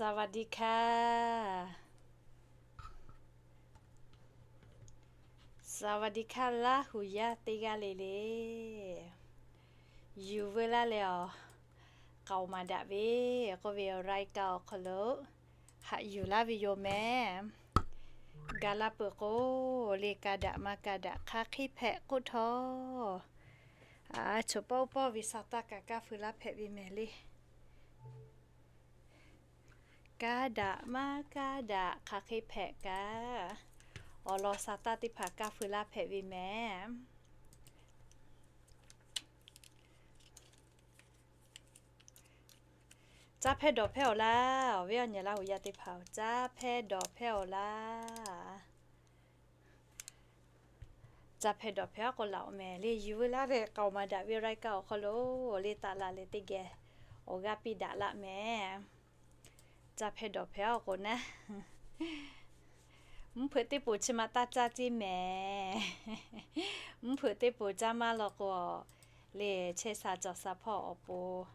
สวัสดีค่ะ สวัสดีค่ะ Laˇ huˍ yaˇ teˇ g'aˇ le le. Yuˬ veu laˇ leh awˬ, k'aoˍ maˍ daꞈ ve k'oˆ ve รายการ awˬ hk'aw lo haꞈ yuˬ laˇ ve yoˬ mehˍ. Gaˬ la peuˬ k'o, le ka daꞈ maˇ ka daꞈ hk'aˬ hk'e hpehꞈ k'oˆ htawˇ, a, choˬ pawˆ uˉ pawˆ ve sa taˇ kaꞈ kaˇ feu laˇ hpehꞈ ve mehˍ le. Ka daꞈ maˇ ka daꞈ hk'aˬ hk'e hpehꞈ kaꞈ, awˬ lawn sa taˇ teˇ hpaˍ kaˇ feu laˇ hpehꞈ ve mehˍ. Caˇ hpehˇ dawˬ hpehˇ awˬ laˇ, awˬ viˉ awˬ nyi Laˇ huˍ yaˇ teˇ hpaˍ-oˬ, caˇ hpehˇ dawˬ hpehˇ awˬ laˇ. Caˇ hpehˇ dawˬ hpehˇ aˉ k'o laꞈ awˬ mehˍ le. Yuˬ veu laˇ ve k'aoˍ maˍ daꞈ ve รายการ awˬ hk'aw lo le taˆ la leh teˇ geh awˬ g'aˇ piˇ daꞈ laˆ mehˍ. Caˇ hpehˇ dawˬ hpehˇ aˉ k'o naˉ, mvuhˇ hpeuꞈ teˇ poˍ chi ma taˇ caˇ ceˇ mehˍ. Mvuhˇ hpeuꞈ teˇ poˍ caˇ maˇ law k'o, le chehˇ sha cawˬ sha hpawˇ awˬ pon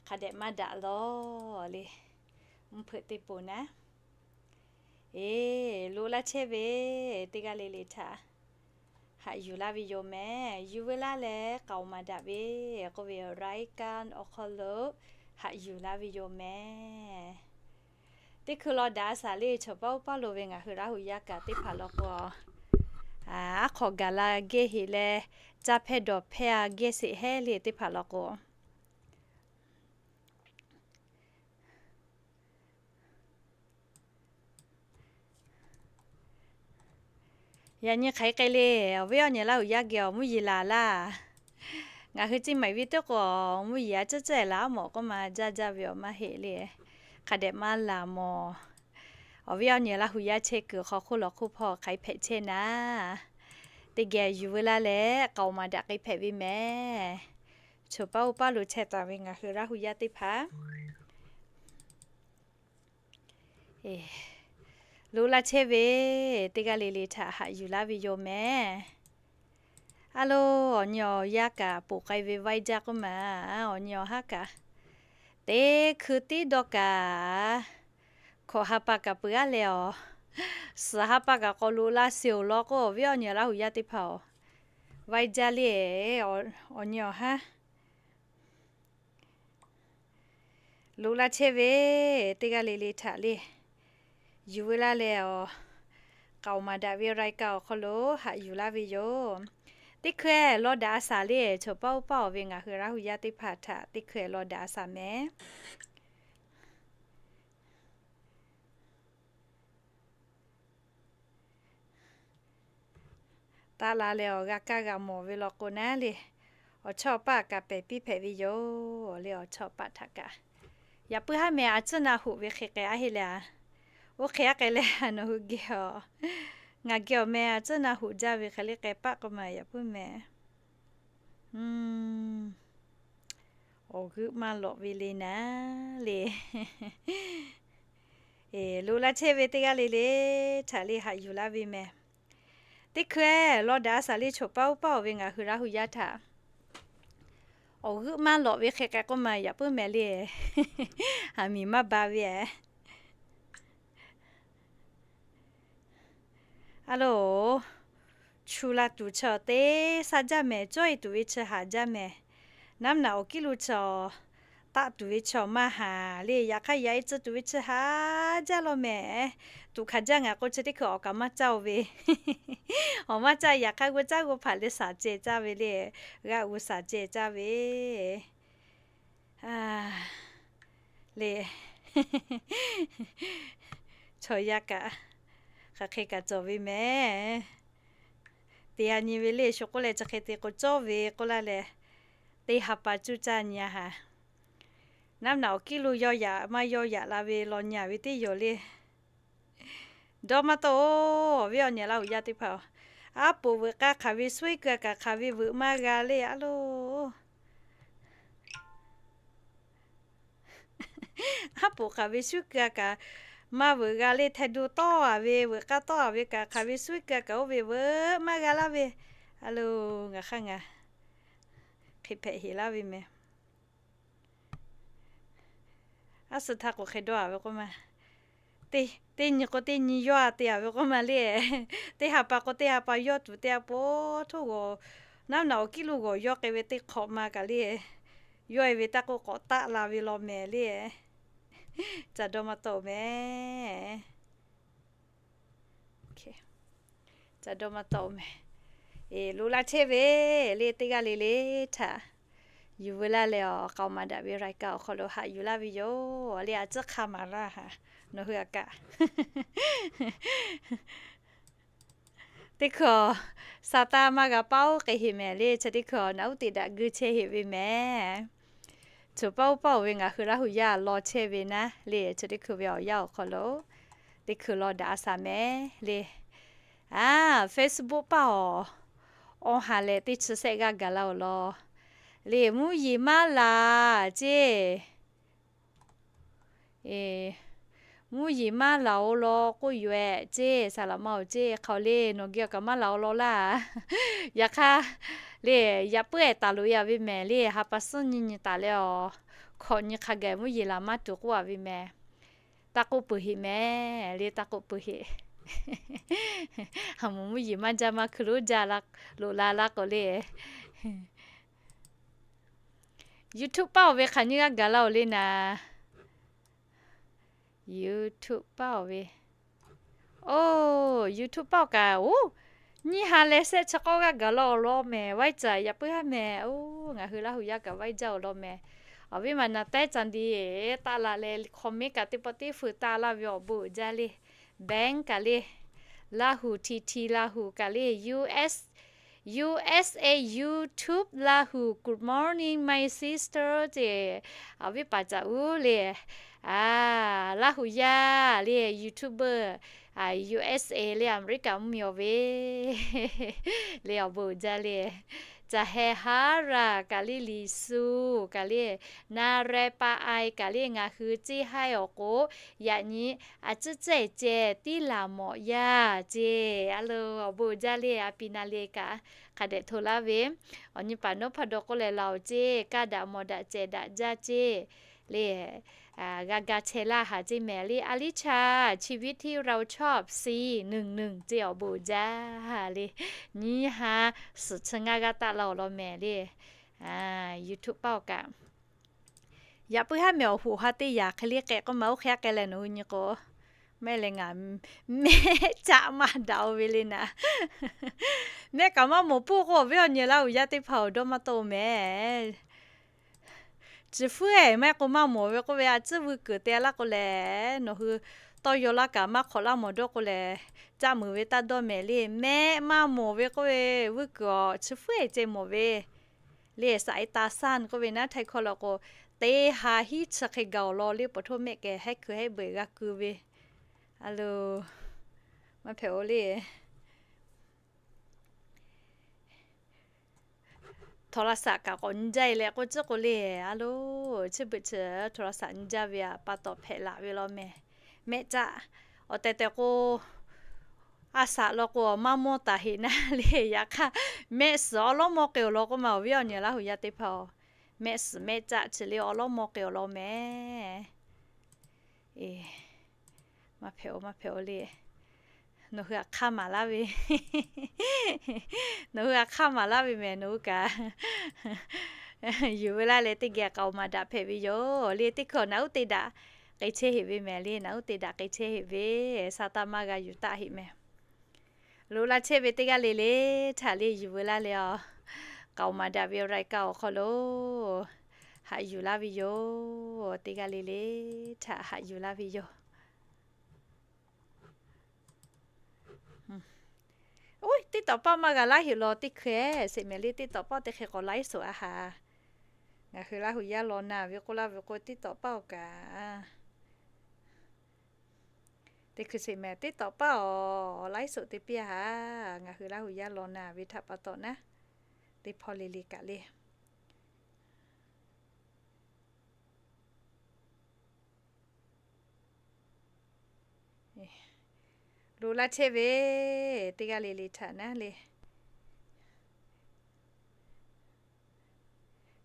hk'a dehꞈ maˇ daꞈ lawˬ le. Mvuhˇ hpeuꞈ teˇ poˍ naˉ, eˬ, loꞈ laˇ chehˇ ve teˇ g'aˇ le le htaꞈ haꞈ yuˬ laˇ ve yoˬ mehˍ. Yuˬ veu laˇ leh k'aoˍ maˍ daꞈ ve k'oˆ ve รายการ awˬ hk'aw lo haꞈ yuˬ laˇ ve yoˬ mehˍ. Teˇ hkui law daꞈ a shaˍ le, choˬ pawˆ uˉ pawˆ lo ve ngaˬ hui Laˇ huˍ yaˇ kaꞈ teˇ hpaˍ law k'o, aˉ hk'aw gaˬ la gehˇ heꞈ leh, caˇ hpehˇ dawˬ hpehˇ a gehˇ sheˍ hehˉ le teˇ hpaˍ law k'o, yaꞈ nyi hk'aˬ hk'e le, awˬ viˉ awˬ nyi Laˇ huˍ yaˇ geh awˬ mvuhˇ yeˬ laˬ laˇ. Ngaˬ hui ciˇ maˬ viˉ teˇ k'o, awˬ mvuhˇ yeˬ a cehˇ cehˇ laˬ aˉ mawˬ k'oˆ ma jaˇ jaˇ ve awˬ maˇ heˆ le. Hk'a dehꞈ maˇ laˬ mawˬ. Awˬ viˉ awˬ nyi Laˇ huˍ yaˇ chehˇ kuiˬ hk'aw hk'oˆ lawˬ hk'oˆ hpawˇ hk'aˬ hk'e hpehꞈ chehˇ naˉ, teˇ geh yuˬ veu laˇ leh k'aoˍ maˍ daꞈ k'e hpehꞈ ve mehˍ. Choˬ pawˆ uˉ pawˆ lo chehˇ taˍ ve ngaˬ hui Laˇ huˍ yaˇ teˇ hpaˍ, loꞈ laˇ chehˇ ve teˇ g'aˇ le le htaꞈ haꞈ yuˬ laˇ ve yoˬ mehˍ. A lo, awˬ nyi awˬ yaˇ kaꞈ poˬ k'ai ve ไว้เจ้า k'oˆ ma, awˬ nyi awˬ haˉ kaꞈ, teˇ hkui tiˉ dawˇ kaꞈ, hkawꞈ ha pa kaꞈ peuˬ aˉ leh awˬ, suhˍ ha pa kaꞈ k'awꞈ loꞈ la sheˍ-oˬ law k'o, awˬ viˉ awˬ nyi Laˇ huˍ yaˇ teˇ hpaˍ-oˬ, ไว้เจ้า le, awˬ nyi awˬ haˉ loꞈ laˇ chehˇ ve teˇ g'aˇ le le htaꞈ le, yuˬ veu laˇ leh awˬ, k'aoˍ maˍ daꞈ ve รายการ awˬ hk'aw lo haꞈ yuˬ laˇ ve yoˬ. Teˇ hkui law daꞈ a shaˍ le, choˬ pawˆ uˉ pawˆ ve ngaˬ hui Laˇ huˍ yaˇ teˇ hpaˍ htaꞈ teˇ hkui law daꞈ a shaˍ mehˍ. Taˆ la leh awˬ g'a kaˇ g'a mawˬ ve law k'o naˉ le, awˬ chawˇ paˆ kaꞈ pehˬ piˇ hpehꞈ ve yoˬ le. Awˬ chawˇ paˆ htaꞈ kaꞈ yaꞈ puiˉ haˉ mehˍ a tcuhˉ na hoꞈ ve hk'e k'ai aˉ heˆ le a. Oˇ hk'e aˉ k'ai leh nawˬ hui geh a, ngaˬ geh awˬ meh a tcuhˉ na hoꞈ jaˇ ve hk'e le k'ai paˆ k'oˆ ma yaꞈ puiˉ mehˍ. Awˬ g'euˆ maˇ lawꞈ ve le naˉ le. Loꞈ laˇ chehˇ ve teˇ g'aˇ le le htaꞈ le haꞈ yuˬ laˇ ve mehˍ. Teˇ hkui law daꞈ a shaˍ le, choˬ paˆ uˉ paˆ-oˬ ve ngaˬ hui Laˇ huˍ yaˇ htaꞈ awˬ g'euˆ maˇ lawꞈ ve hk'e k'ai k'oˆ ma yaꞈ puiˉ mehˍ le. Aˬ miˍ maˇ ba ve a loˬ. Chu la tuˬ chi teˇ sha jaˇ mehˍ, cawˇ e tuˬ ve chi haˍ jaˇ mehˍ. Naˉ naꞈ awˬ kiˉ lo chi taˆ tuˬ ve chi maˇ haˍ le. Yaꞈ hk'aˇ yaꞈ e tcuh tuˬ ve chi haˍ jaˇ law mehˍ. Tuꞈ hkanˍ jaˇ ngaˬ k'o chi teˇ hkui awˬ kaꞈ maˇ caˇ-oˬ ve. Awˬ maˇ caˇ, yaꞈ hk'aˇ g'uˇ caˇ g'uˇ hpaꞈ leh shaˍ ceh caˇ ve le. G'aˆ g'uˇ shaˍ ceh caˇ ve le. Chaw yaˇ kaꞈ hk'aˬ hk'e kaꞈ cawˬ ve mehˍ. Te a nyi ve le, shu k'oˆ leh chi hk'e te k'o cawˇ ve k'oˆ laˇ leh, teˇ ha pa cuˇ caˇ nyi a haˍ. Naˉ naꞈ awˬ kiˉ lo yaw yaꞈ maˇ yaw yaꞈ la ve law nyi a ve teˇ yawˬ le. Dawˇ maˇ tawˆ-oˬ, awˬ viˉ awˬ nyi Laˇ huˍ yaˇ teˇ hpaˍ-oˬ. Aˉ poꞈ veuꞈ k'aˇ hk'aˬ ve suˉ-e keu a kaꞈ hk'aˬ ve veuꞈ maˇ g'a le a loˬ. Aˉ poꞈ hk'aˬ ve suˉ-e keu a kaꞈ maˇ veuꞈ g'a le. Hteh do tawˆ a ve, veuꞈ k'aˇ tawˆ a ve kaꞈ hk'aˬ ve suˉ-e keu a kaꞈ oˇ ve veuꞈ maˇ g'a laˇ ve. A loˬ, ngaˬ hk'aˇ ngaˬ hk'e hpehꞈ heˍ laˇ ve mehˍ. Aˉ suhˍ htaˇ k'o hk'e dawˇ a ve k'oˆ ma, teˇ nyi k'o teˇ nyi yawˇ a te a ve k'oˆ ma le. Teˇ ha pa k'o teˇ ha pa yawˇ tuˬ te a po, htoˇ g'awˬ, naˉ naꞈ awˬ kiˉ lo g'awˬ yawˇ k'ai ve teˇ hk'awꞈ ma kaꞈ le, yawˇ e ve taˇ k'oˆ k'awꞈ taˆ la ve law mehˍ le. Ca dawˇ maˇ tawˆ mehˍ. Ca dawˇ maˇ tawˆ mehˍ. Eˬ, loꞈ la chehˇ ve le, teˇ g'aˇ le le htaꞈ yuˬ veu laˇ leh awˬ k'aoˍ maˍ daꞈ ve รายการ awˬ hk'aw lo haꞈ yuˬ laˇ ve yoˬ le. A ciˉ hk'a maˍ laˇ ha, nawˬ hui a kaꞈ. Teˇ hkui awˬ, sa taˇ maˇ g'a paˉ oˇ k'e heꞈ mehˍ le, chi teˇ hkui awˬ naꞈ uˉ te daꞈ geu chehˇ heꞈ ve mehˍ. Choˬ paˇ oˇ paˇ oˬ ve ngaˬ hui Laˇ huˍ yaˇ law chehˇ ve naˉ le, chi teˇ hkui ve awˬ yanˇ awˬ hk'aw lo teˇ hkui law daꞈ a shaˍ mehˍ le. A, Facebook paˇ awˬ, awˬ ha leh teˇ chi sehˆ g'aˇ gaˬ la awˬ lawn le, mvuhˇ yeˬ maˇ laˬ ceˇ. Mvuhˇ yeˬ maˇ laˬ awˬ lawn k'oˆ yoˬ eh ceˇ, saˍ laꞈ ma awˬ ceˇ hk'aw le, nawˬ geh awˬ kaꞈ maˇ laˬ awˬ lawn laˇ. Yaꞈ hk'aˇ le, yaꞈ puiˉ ehˍ taˍ loꞈ e a ve mehˍ le, ha pa suhˉ nyi nyi taˍ leh awˬ, hkawꞈ nyi hk'a gaˬ mvuhˇ yeˬ laˬ maˇ tuˬ k'oˆ a ve mehˍ. Taˇ k'oˆ peuˬ heꞈ mehˍ le, taˇ k'oˆ peuˬ heꞈ. Ha moˍ mvuhˇ yeˬ maˇ jaˇ maˇ hkui lonˉ jaˇ la, loꞈ la laˇ k'o le. YouTube paˇ oˬ ve hk'aˬ nyiˇ g'aˇ gaˬ la oˬ le naˍ. YouTube paˇ oˬ ve, oˇ, YouTube paˇ oˬ kaꞈ oˇ, nyiˇ ha leh sehˆ chi k'awˇ g'aˇ gaˬ la awˬ lawn mehˍ. Vaiˇ caˬ yaꞈ puiˉ haˉ mehˍ. Oˇ, ngaˬ hui Laˇ huˍ yaˇ kaꞈ vaiˇ jaˇ awˬ lawn mehˍ. Awˬ viˉ maˬ naˍ taiˉ ca diˬ taˆ la leh hk'aw miˉ kaꞈ teˇ pawˆ teˇ fuiˍ taˆ laˇ ve awˬ bon uiˍ jaˇ le. Bank kaꞈ le, Laˇ huˍ T T Laˇ huˍ kaꞈ le, U S, U S A YouTube Laˇ huˍ, good morning my sister ceˇ. Awˬ viˉ paˍ caꞈ uˉ le, a, Laˇ huˍ yaˇ le, YouTuber, a, U S A le, America mvuhˇ miˬ awˬ ve le, awˬ bon uiˍ jaˇ le. Caˬ heh haˉ raˬ kaꞈ le, liˍ su kaꞈ le, na reh pa ai kaꞈ le, ngaˬ hui ceˇ haiˇ awˬ k'o, yaꞈ nyi a ciˉ cehˇ ceh tiˉ laˬ mawꞈ yaˇ ceˇ. A lo, awˬ bon uiˍ jaˇ le, a pi na le kaꞈ hk'a dehꞈ hto laˇ ve. Awˬ nyi paˍ nawˉ hpaˇ dawˬ k'oˆ leh laˬ oˬ ceˇ, kaˇ daꞈ mawˬ daꞈ cehˬ daꞈ jaˇ ceˇ le. G'a ga chehˇ laˇ haˍ ceˇ mehˍ le. A liˇ chaˇ chi viˉ htiˇ เราชอบ si neunˍ neunˍ ceˇ, awˬ bon uiˍ jaˇ le. Nyiˇ ha suhˍ chi ngaˇ g'aˇ taˆ la awˬ lawn mehˍ le. YouTube paˇ oˬ kaꞈ, yaꞈ puiˉ haˉ mehˍ awˬ hoꞈ ha teˇ yaꞈ hk'e le k'ehꞈ k'oˆ ma, oˇ hk'e aˉ k'ai leh nawˬ hui nyi k'o, mehˆ leh ngaˬ mehˆ caˆ maˇ daꞈ oˇ ve le naˍ. Mehˆ kaꞈ maˇ mawˬ puiˉ k'o, awˬ viˉ awˬ nyi Laˇ huˍ yaˇ teˇ hpaˍ awˬ dawˇ maˇ tawˆ mehˍ. Chi fuiˉ ehˍ maˇ heˆ k'o maˇ mawˬ ve k'oˆ ve, a ciˉ vuiˇ kuiˬ te laˇ k'o lehˬ, nawˬ hui tawˇ yaw laˇ kaꞈ maˇ hk'awꞈ laˇ mawˬ dawˇ k'o lehˬ, caˆ meuˍ ve taˇ dawˇ mehˍ le. Mehˆ maˇ mawˬ ve k'oˆ ve, vuiˇ kuiˬ awˬ chi fuiˉ ehˍ ceh mawˬ ve le. Saˍ e ta saˇ k'oˆ ve naˉ, htaiˇ hkawˇ lo k'o, teˇ ha hiˉ chi hk'e gaˬ awˬ lawn le, paˍ htoˇ mehˆ kehˬ hehˉ hkui hehˉ beuꞈ g'a keu ve. A lo, maˇ hpehꞈ oˬ le. โทรศัพท์ kaꞈ k'awꞈ nyi jaˇ e leh k'oˆ ciˉ k'o le, a lo, chi beuꞈ chi โทรศัพท์ nyi jaˇ ve a pa taw hpehꞈ laˬ ve law mehˍ. Mehˆ caˆ, awˬ tehˬ tehˬ k'o, a shaꞈ law k'o maˇ mawˇ taˍ heꞈ naˉ le. Yaꞈ hk'aˇ, mehˆ suhˍ awˉ lawˉ mawˇ k'ai awˬ lawn k'oˆ ma, awˬ viˉ awˬ nyi Laˇ huˍ yaˇ teˇ hpaˍ-oˬ, mehˆ suhˍ mehˆ caˆ chi le awˉ lawˉ mawˇ k'ai awˬ lawn mehˍ. Maˇ hpehꞈ oˬ, maˇ hpehꞈ oˬ le. Nawˬ hui htaꞈ hk'aˇ maˍ laˇ ve, nawˬ hui htaꞈ hk'aˇ maˍ laˇ ve mehˍ, nawˬ hui kaꞈ yuˬ veu laˇ leh teˇ geh k'aoˍ maˍ daꞈ hpehꞈ ve yoˬ le. Teˇ hkui awˬ naꞈ uˉ te daꞈ k'ai chehˇ heꞈ ve mehˍ le, naꞈ uˉ te daꞈ k'ai chehˇ heꞈ ve, sa taˇ maˇ g'a yuˬ taˆ heꞈ mehˍ. Loꞈ la chehˇ ve teˇ g'aˇ le le htaꞈ le yuˬ veu laˇ leh a, k'aoˍ maˍ daꞈ ve รายการ awˬ hk'aw lo haꞈ yuˬ laˇ ve yoˬ. Teˇ g'aˇ le le htaꞈ haꞈ yuˬ laˇ ve yoˬ. Oˇ, TikTok paˆ maˇ g'a laiˉ heꞈ law teˇ hkui seꞈ mehˍ le. TikTok paˆ teˇ hkui k'awꞈ laiˉ soˍ a haˍ. Ngaˬ hui Laˇ huˍ yaˇ law na ve k'oˆ laˇ ve k'o, TikTok paˆ oˬ kaꞈ teˇ hkui seꞈ mehˍ TikTok paˆ awˬ laiˉ soˍ te piˇ a haˍ. Ngaˬ hui Laˇ huˍ yaˇ law na ve htaꞈ pa taw naˉ, teˇ hpawˇ le le kaꞈ le. Loꞈ la chehˇ ve teˇ g'aˇ le le htaꞈ naˉ le.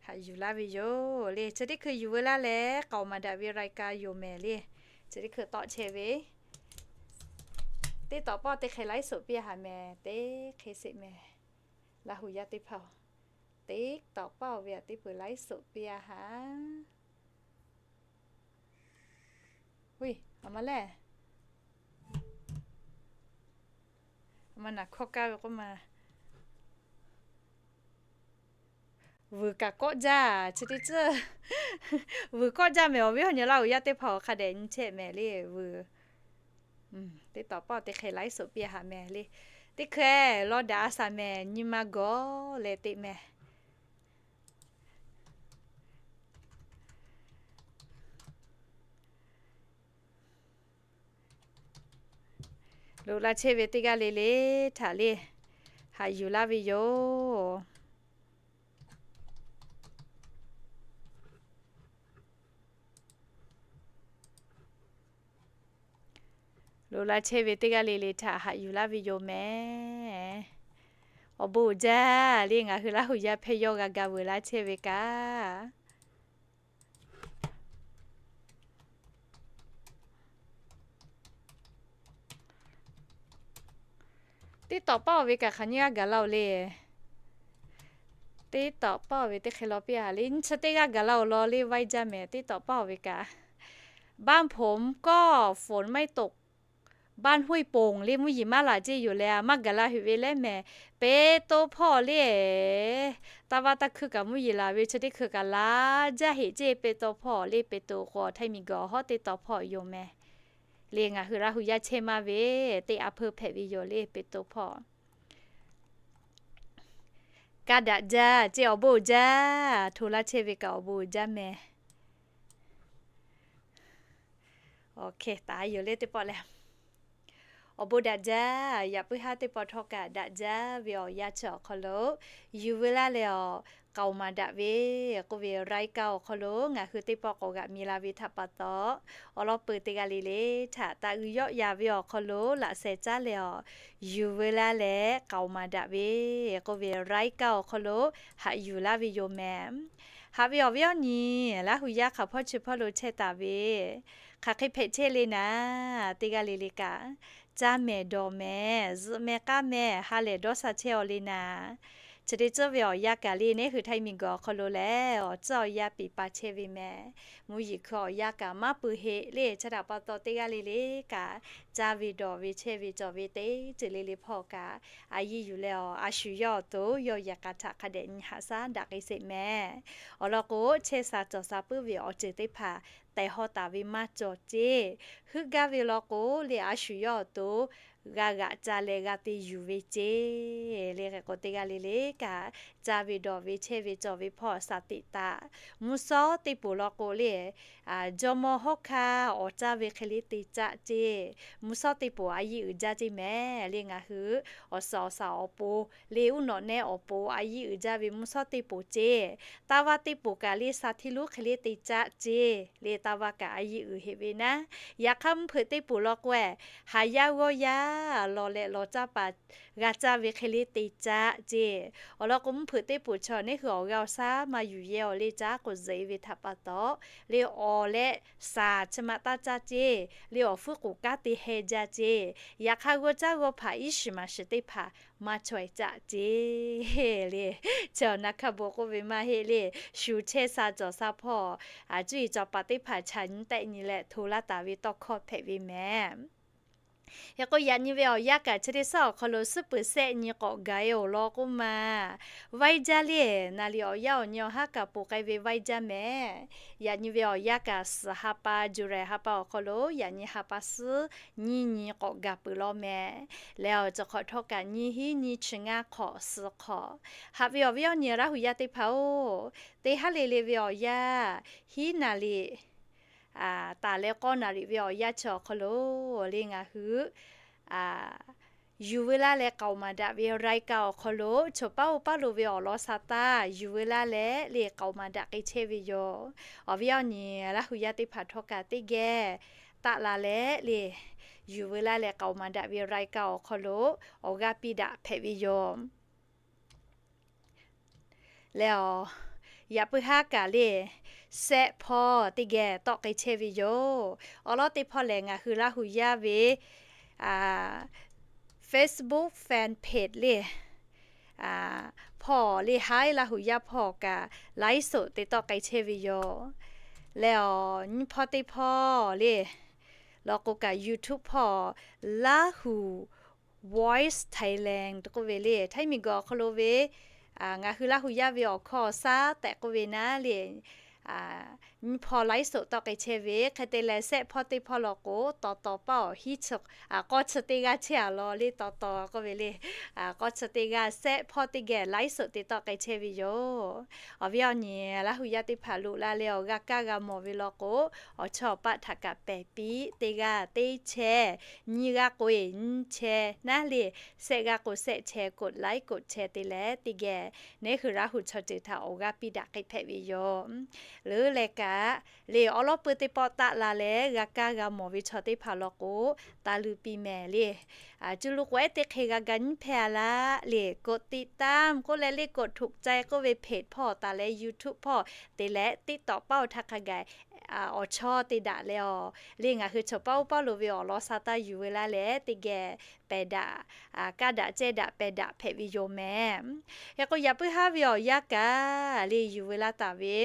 Haꞈ yuˬ laˇ ve yoˬ le. Chi teˇ hkui yuˬ veu laˇ leh k'aoˍ maˍ daꞈ ve รายการ yoˬ mehˍ le. Chi teˇ hkui tawˆ chehˇ ve, teˇ tawꞈ pawˆ teˇ hk'e ไลฟ์สด piˇ ha mehˍ, teˇ hk'e sheˍ mehˍ. Laˇ hu yaˇ teˇ hpaˍ-oˬ, teˇ tawꞈ pawˆ ve aꞈ teˇ peuˬ ไลฟ์สด piˇ ha. Uiˍ, a ma lehˬ, a ma naˬ hkawˇ kaˇ ve k'oˆ ma. Vuiˬ kaꞈ kawˆ jaˇ, chi teˇ tcuhˇ. Vuiˬ kawˆ jaˇ mehˍ. Awˬ viˉ awˬ nyi Laˇ hu yaˇ teˇ hpaˍ-oˬ, hk'a dehꞈ nyi chehˇ mehˍ le. Vuiˬ, teˇ tawꞈ pawˆ teˇ hk'e ไลฟ์สด piˇ ha mehˍ le. Teˇ hkui law daꞈ a shaˍ mehˍ, nyi ma gawˬ leh teꞈ mehˍ. Loꞈ la chehˇ ve teˇ g'aˇ le le htaꞈ le, haꞈ yuˬ laˇ ve yoˬ. Loꞈ la chehˇ ve teˇ g'aˇ le le htaꞈ haꞈ yuˬ laˇ ve yoˬ mehˍ. Awˬ bon uiˍ jaˇ le, ngaˬ hui Laˇ hu yaˇ hpehˇ yawˇ g'a ga vuiˬ laˇ chehˇ ve kaꞈ. Teˇ tawꞈ pawˆ ve kaꞈ hk'aˬ nyi g'aˇ gaˬ la-oˬ le. Teˇ tawꞈ pawˆ ve teˇ hk'e law piˇ ha le, nyi chi teˇ g'aˇ gaˬ la-oˬ law le, vaiˇ jaˇ mehˍ. Teˇ tawꞈ pawˆ ve kaꞈ บ้านผมก็ฝนไม่ตก บ้านห้วยโป่ง le, mvuhˇ yeˬ maˇ laˬ ceˇ yoˬ leh, maˇ gaˬ la heꞈ ve leh mehˍ. Pe to hpawˇ le, taˇ vaˇ taˇ hkuiˇ kaꞈ mvuhˇ yeˬ laˬ ve, chi teˇ hkui kaꞈ laˬ jaˇ heꞈ ceˇ. Pe to hpawˇ le, pe to k'o htaiˇ miˬ gawˬ hawˉ teˇ tawꞈ hpawˇ yoˬ mehˍ. Le ngaˬ hui Laˇ hu yaˇ chehˇ maˇ ve, teˇ a hpeuˇ hpehꞈ ve yoˬ le, pe to hpawˇ. Kaˇ daꞈ jaˇ ceˇ, awˬ bon uiˍ jaˇ. Hto laˇ chehˇ ve kaꞈ awˬ bon uiˍ jaˇ mehˍ. Awˬ hk'e taˍ yoˬ le teˇ pawˆ leh. Awˬ bon daꞈ jaˇ. Yaꞈ puiˉ haˉ teˇ pawˆ htawˇ kaꞈ daꞈ jaˇ ve awˬ yanˇ chi awˬ hk'aw lo, yuˬ veu laˇ leh awˬ k'aoˍ maˍ daꞈ ve k'oˆ ve รายการ awˬ hk'aw lo ngaˬ hui teˇ pawˆ k'awꞈ g'aꞈ mi la ve htaꞈ pa taw, awˬ lawn peuˬ teˇ g'aˇ le le htaꞈ taꞈ g'uiˬ yawˆ yan ve awˬ hk'aw lo laꞈ sheh caˉ leh awˬ, yuˬ veu laˇ leh k'aoˍ maˍ daꞈ ve k'oˆ ve รายการ awˬ hk'aw lo haꞈ yuˬ laˇ ve yoˬ mehˍ. Haꞈ ve awˬ viˉ awˬ nyi Laˇ hu yaˇ hk'aˬ hpawˇ chi hpawˇ lo chehˇ taˍ ve, hk'aˬ hk'e hpehꞈ chehˇ le naˍ, teˇ g'aˇ le le kaꞈ, caˇ mehˍ dawˬ mehˍ, zuhꞈ mehˍ k'aˇ mehˍ, ha lehˬ dawˇ sha chehˇ-aw le naˍ. Chi teˇ tcuhˇ ve awˬ yanˇ kaꞈ le, neˉ hui htaiˇ miˬ gawˬ awˬ hk'aw lo lehˬ, awˬ tcuhˇ awˬ yanˇ piˍ pa chehˇ ve mehˍ. Mvuhˇ yeˬ hkui awˬ yanˇ kaꞈ maˇ pui heˆ le, chi htaꞈ pa taw teˇ g'aˇ le le kaꞈ, caˇ ve dawˬ ve chehˇ ve cawˬ ve teˇ ceuˬ le le hpawˇ kaꞈ, a yiˇ yuˬ leh awˬ a shu yawˇ awˬ to yawˇ yehˬ k'a htaꞈ hk'a dehꞈ nyi haꞈ shaˉ daꞈ k'ai sheˍ mehˍ. Awˬ lawn k'o, chehˇ sha cawˬ sha puiˉ ve awˬ ceuˬ teˇ hpaˍ tehˬ hawˇ taˍ ve maˇ cawˬ ceˇ. Heuˆ gaˇ ve law k'o le, a shu yawˇ awˬ to g'a g'aꞈ ca leh g'a te yuˬ ve ceˇ. Le hk'e k'o teˇ g'aˇ le le kaꞈ, caˇ ve dawˬ ve chehˇ ve cawˬ ve hpawˇ shaˍ teꞈ taˍ. Mvuhˇ shawˉ teˇ poˍ law k'o le, jawˇmawˇ hawˉ hkanˇ awˬ caˇ ve hk'e le te caˆ ceˇ. Mvuhˇ shawˉ teˇ poˍ a yiˇ uiˍ jaˇ ceˇ mehˍ. Le ngaˬ hui awˬ suhˍ awˬ shaˍ awˬ pon le, uˉ nawꞈ nehˇ awˬ pon a yiˇ uiˍ jaˇ ve mvuhˇ shawˉ teˇ poˍ ceˇ. Taˇ vaˇ teˇ poˍ kaꞈ le sha htiˇ lonˉ hk'e le te caˆ ceˇ. Le taˇ vaˇ kaꞈ a yiˇ uiˍ heꞈ ve naˉ. Yaꞈ hk'aˇ mvuhˇ hpeuꞈ teˇ poˍ law k'o, haˍ yaˇ g'awˇ yaˇ lawˬ leh lawˬ caˇ paˍ g'a caˇ ve hk'e le te caˆ ceˇ. Awˬ lawn k'o, mvuhˇ hpeuꞈ teˇ poˍ chaw neˉ hui awˬ g'aˇ awˬ shaˉ maˇ yuˬ yehˇ-aw le, caˉ k'o zuhꞈ-e ve htaꞈ pa taw, le awˬ leh shaˍ chi ma taˇ caˇ ceˇ. Le awˬ hpfuhˇ k'oˍ kanˉ te heh jaˇ ceˇ. Yaꞈ hk'aˇ g'awˇ caˉ g'awˇ hpaˍ iˉ shiˍ maˍ shiˍ teˇ hpaˍ maˇ chaweh caˆ ceˇ. Le chi awˬ na hkaˇ bon k'oˆ ve maˇ heˆ le, shu chehˇ sha cawˬ sha hpawˇ, a cuˇ yiˍ cawˬ paˍ teˇ hpaˍ chaꞈ nyi tehˆ nyi leh hto laˇ taˍ ve tawˇ hkawˇ hpehꞈ ve mehˍ. Hk'e k'o, yaꞈ nyi ve awˬ yanˇ kaꞈ chi teˇ shaˉ awˬ hk'aw lo suhˉ peuˬ shehˆ nyi k'awꞈ gaˬ-e awˬ lawn k'oˆ ma, vaiˇ jaˇ le. Naˍ riˍ awˬ yanˇ awˬ nyi awˬ haˉ kaꞈ poˬ k'ai ve vaiˇ jaˇ mehˍ. Yaꞈ nyi ve awˬ yanˇ kaꞈ suhˍ ha pa, July ha pa awˬ hk'aw lo yaꞈ nyi ha pa suhˉ nyiˇ nyi k'awꞈ gaˬ peuˬ law mehˍ. Leh awˬ cawˬ hk'awꞈ htawˇ kaꞈ nyiˇ hinˉ nyiˇ chi ngaˇ hk'awꞈ suhˍ hk'awꞈ. Haꞈ ve awˬ viˉ awˬ nyi Laˇ hu yaˇ teˇ hpaˍ-oˬ, teˇ haˉ le le ve awˬ yanˇ, hiˉ naˍ riˍ taˍ leh k'awˇ naˍ riˍ ve awˬ yanˇ chi awˬ hk'aw lo le ngaˬ hui yuˬ veu laˇ leh k'aoˍ maˍ daꞈ ve รายการ awˬ hk'aw lo, choˬ paˉ oˇ paˉ lo ve awˬ lawn sha taˇ yuˬ veu laˇ leh le k'aoˍ maˍ daꞈ k'ai chehˇ ve yoˬ. Awˬ viˉ awˬ nyi Laˇ hu yaˇ teˇ hpaˍ htawˇ kaꞈ teˇ geh taˆ la leh le, yuˬ veu laˇ leh k'aoˍ maˍ daꞈ ve รายการ awˬ hk'aw lo awˬ g'aˇ piˇ daꞈ hpehꞈ ve yoˬ. Leh awˬ Yaꞈ puiˉ haˉ kaꞈ le, sehˆ hpawˇ teˇ geh tawˆ k'ai chehˇ ve yoˬ. Awˬ lawn teˇ hpawˇ lehˬ, ngaˬ hui Laˇ hu yaˇ ve Facebook fan page le hpawˇ le, haiˉ Laˇ hu yaˇ hpawˇ kaꞈ ไลฟ์สด te tawˆ k'ai chehˇ ve yoˬ. Leh awˬ nyi hpawˇ teˇ hpawˇ le, law k'o kaꞈ YouTube hpawˇ Lahu Voice Thailand k'oˆ ve le, Htaiˇ miˬguiˬ awˬ hk'aw lo ve ngaˬ hui Laˇ hu yaˇ ve awˬ hkawˇ awˬ shaˉ tehꞈ k'oˆ ve naˉ le, nyi hpawˇ ไลฟ์สด tawˆ k'ai chehˇ ve. Hk'e te leh, sehˆ hpawˇ teˇ hpawˇ law k'o, taw taw paˇ awˬ hiˉ chi k'awˇ chi teˇ g'aˇ chehˇ a law le, taw taw k'oˆ ve le, k'awˇ chi teˇ g'aˇ sehˆ hpawˇ teˇ geh ไลฟ์สด te tawˆ k'ai chehˇ ve yoˬ. Awˬ viˉ awˬ nyi Laˇ hu yaˇ teˇ hpaˍ loꞈ la leh awˬ g'a kaˇ g'a mawˬ ve law k'o, awˬ chawˇ awˬ paˆ htaꞈ kaꞈ pehˬ piˇ, teˇ g'aˇ teˇ chehˇ, nyiˇ g'aˇ k'o e nyiˇ chehˇ naˉ le, sehˆ g'aˇ k'o sehˆ chehˇ กดไลค์ กดแชร์ te leh teˇ geh neˉ hui Laˇ hu chaw ceuˬ htaꞈ awˬ g'aˇ piˇ daꞈ k'ai hpehꞈ ve yoˬ. Leuˉ leh kaꞈ le, awˉ lawˉ peuˇ teˇ pawˆ taˆ la leh g'a kaˇ g'a mawˬ ve chaw teˇ hpaˍ law k'o, taˍ luˬ piˇ mehˍ le. Cuˇ lu k'o ehˉ teˇ hk'e g'a ga nyiˉ hpehˇ a laˇ le, กดติดตาม k'oˆ leh le กดถูกใจ k'oˆ ve เพจ hpawˇ taˍ leh YouTube hpawˇ te leh TikTok paˇ awˬ htaˇ hk'a gaˬ awˬ chawˇ te daꞈ leh awˬ le, ngaˬ hui chaw paˇ oˇ paˇ lo ve awˬ lawn sa taˇ yuˬ ve laˇ leh teˇ geh pehˬ daꞈ, kaˇ daꞈ cehˇ daꞈ pehˬ daꞈ hpehꞈ ve yoˬ mehˍ. Hk'e k'o, yaꞈ puiˉ haˉ ve awˬ yanˇ kaꞈ le, yuˬ ve laˇ taˍ ve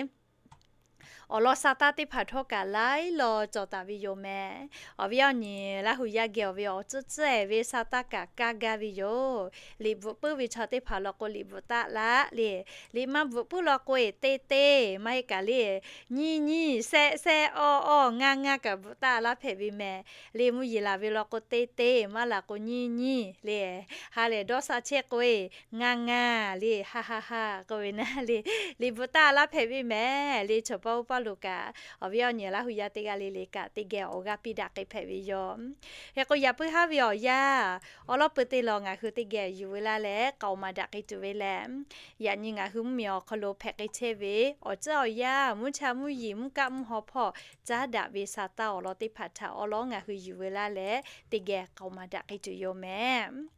awˬ lawn sa taˇ teˇ hpaˍ htawˇ kaꞈ laiˉ law cawˬ taˍ ve yoˬ mehˍ. Awˬ viˉ awˬ nyi Laˇ hu yaˇ geh awˬ ve awˬ tcuhˉ tcuhˉ e ve sa taˇ kaꞈ kaˇ gaˇ ve yoˬ. Liꞈ bvuhꞈ puiˉ ve chaw teˇ hpaˍ law k'o, liꞈ bvuhꞈ taˆ laˇ le. Liꞈ maˇ bvuhꞈ puiˉ law k'o e, teˇ teˇ maˇ heˆ kaꞈ le, nyiˇ nyiˇ, sehˆ sehˆ, awˇ awˇ, ngaˇ ngaˇ kaꞈ bvuhꞈ taˆ laˇ hpehꞈ ve mehˍ. Le mvuhˇ yeˬ laˬ ve law k'o, teˇ teˇ maˇ laˬ k'o, nyiˇ nyiˇ le. Ha lehˬ dawˇ sha chehˇ k'o e, ngaˇ ngaˇ le, ha ha ha k'oˆ ve naˉ le, liꞈ bvuhꞈ taˆ laˇ hpehꞈ ve mehˍ le. Chaw paˇ oˇ paˇ lo kaꞈ, awˬ viˉ awˬ nyi Laˇ hu yaˇ teˇ g'aˇ le le kaꞈ teˇ geh awˬ g'aˇ piˇ daꞈ k'ai hpehꞈ ve yoˬ. Hk'e k'o, yaꞈ puiˉ haˉ ve awˬ yanˇ awˉ lawˉ peuˇ teˇ law ngaˬ hui teˇ geh yuˬ ve laˇ leh k'aoˍ maˍ daꞈ k'ai tuˬ ve lehˬ, yaꞈ nyi ngaˬ hui mvuhˇmiˬ awˬ hk'aw lo hpehꞈ k'ai chehˇ ve awˬ tcuhˉ awˬ yanˇ, mvuhˇ cha mvuhˇ yeˬ, mvuhˇ kaˆ mvuhˇ haw hpawˇ caˉ daꞈ ve sa taˇ awˬ lawn teˇ hpaˍ htaꞈ awˬ lawn ngaˬ hui yuˬ ve laˇ leh teˇ geh k'aoˍ maˍ daꞈ k'ai tuˬ yoˬ mehˍ.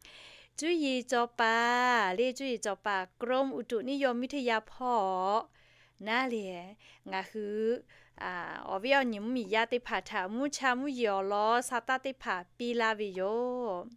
Cuˇ yiˍ cawˬ paˍ le, cuˇ yiˍ cawˬ paˍ กรมอุตุนิยมวิทยา hpawˇ naˉ le, ngaˬ hui awˬ viˉ awˬ nyi mvuhˇmiˬ yaˇ teˇ hpaˍ htaꞈ mvuhˇ cha mvuhˇ yeˬ awˬ lawn sa taˇ teˇ hpaˍ piˇ laˇ ve yoˬ.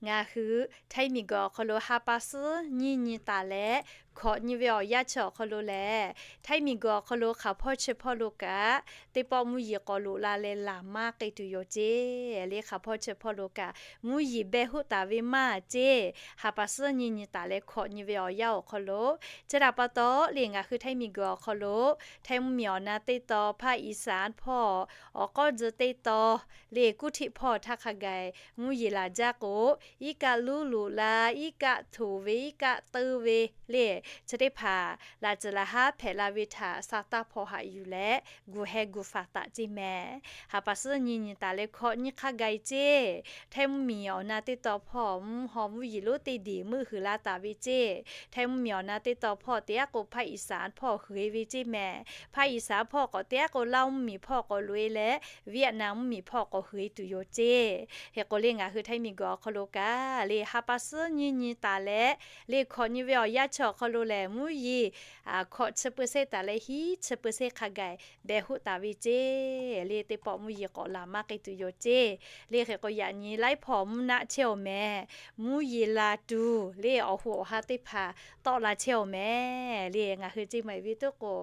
Ngaˬ hui Htaiˇ miˬguiˬ awˬ hk'aw lo ha pa suhˉ nyiˇ nyi taˍ leh hkawꞈ nyi ve awˬ yanˇ chi awˬ hk'aw lo lehˬ, Htaiˇ miˬguiˬ awˬ hk'aw lo hk'aˬ hpawˇ chi hpawˇ lo kaꞈ teˇ pawˆ mvuhˇ yeˬ k'awꞈ loꞈ la leh laˬ maˇ k'ai tuˬ yoˬ ceˇ le. Hk'aˬ hpawˇ chi hpawˇ lo kaꞈ mvuhˇ yeˬ beh hoˆ taˍ ve maˇ ceˇ. Ha pa suhˉ nyiˇ nyi taˍ leh hkawꞈ nyi ve awˬ yanˇ awˬ hk'aw lo, chi htaꞈ pa taw le, ngaˬ hui Htaiˇ miˬguiˬ awˬ hk'aw lo Htaiˇ mvuhˇmiˬ awˬ na teˇ taw, ภาคอีสาน hpawˇ awˬ k'awˇ tzuh teˇ taw le, kuˇ htiˆ hpawˇ htaˇ hk'a gaˬ mvuhˇ yeˬ laˬ jaˇ k'o, iˉ kaˆ luˉ loꞈ la, iˉ kaˆ htoꞈ ve, iˉ kaˆ teuˇ ve le, chi teˇ hpaˍ laꞈ ceuˬ laꞈ haˉ hpehꞈ la ve htaꞈ sa taˇ hpawˇ haꞈ yuˬ leh gu heh gu faˍ taˍ ceˇ mehˍ. Ha pa suhˉ nyiˇ nyi taˍ leh hkawꞈ nyi hk'a gaˬ ceˇ. Htaiˇ mvuhˇmiˬ awˬ na teˇ taw hpawˇ mvuhˇ haw mvuhˇ yeˬ lonˉ teˇ diˬ meuˆ huiˍ la taˍ ve ceˇ. Htaiˇ mvuhˇmiˬ awˬ na teˇ taw hpawˇ teˇ g'aˇ k'o ภาคอีสาน hpawˇ huiˍ ve ceˇ mehˍ. ภาคอีสาน hpawˇ k'awꞈ teˇ g'aˇ k'o Laˇ mvuhˇmiˬ hpawˇ k'awꞈ loꞈ e leh, Vietnam mvuhˇmiˬ hpawˇ k'awꞈ huiˍ tuˬ yoˬ ceˇ. Hk'e k'o le, ngaˬ hui Htaiˇ miˬguiˬ awˬ hk'aw lo kaꞈ le, ha pa suhˉ nyiˇ nyi taˍ leh le hkawꞈ nyi ve awˬ yanˇ chi awˬ hk'aw lo lehˬ, mvuhˇ yeˬ hkawꞈ chi เปอร์เซ็นต์ taˍ leh hiˉ chi เปอร์เซ็นต์ hk'a gaˬ beh hoˆ taˍ ve ceˇ le. Teˇ pawˆ mvuhˇ yeˬ k'awꞈ laˬ maˇ k'ai tuˬ yoˬ ceˇ le. Hk'e k'o, yaꞈ nyi laiˉ hpawˇ mvuhˇ naˆ chehˇ awˬ mehˍ. Mvuhˇ yeˬ laˬ tuˬ le awˬ hoꞈ awˬ ha teˇ hpaˍ tawˆ la chehˇ awˬ mehˍ le. Ngaˬ hui ceˇ maˬ ve tuˉ k'o,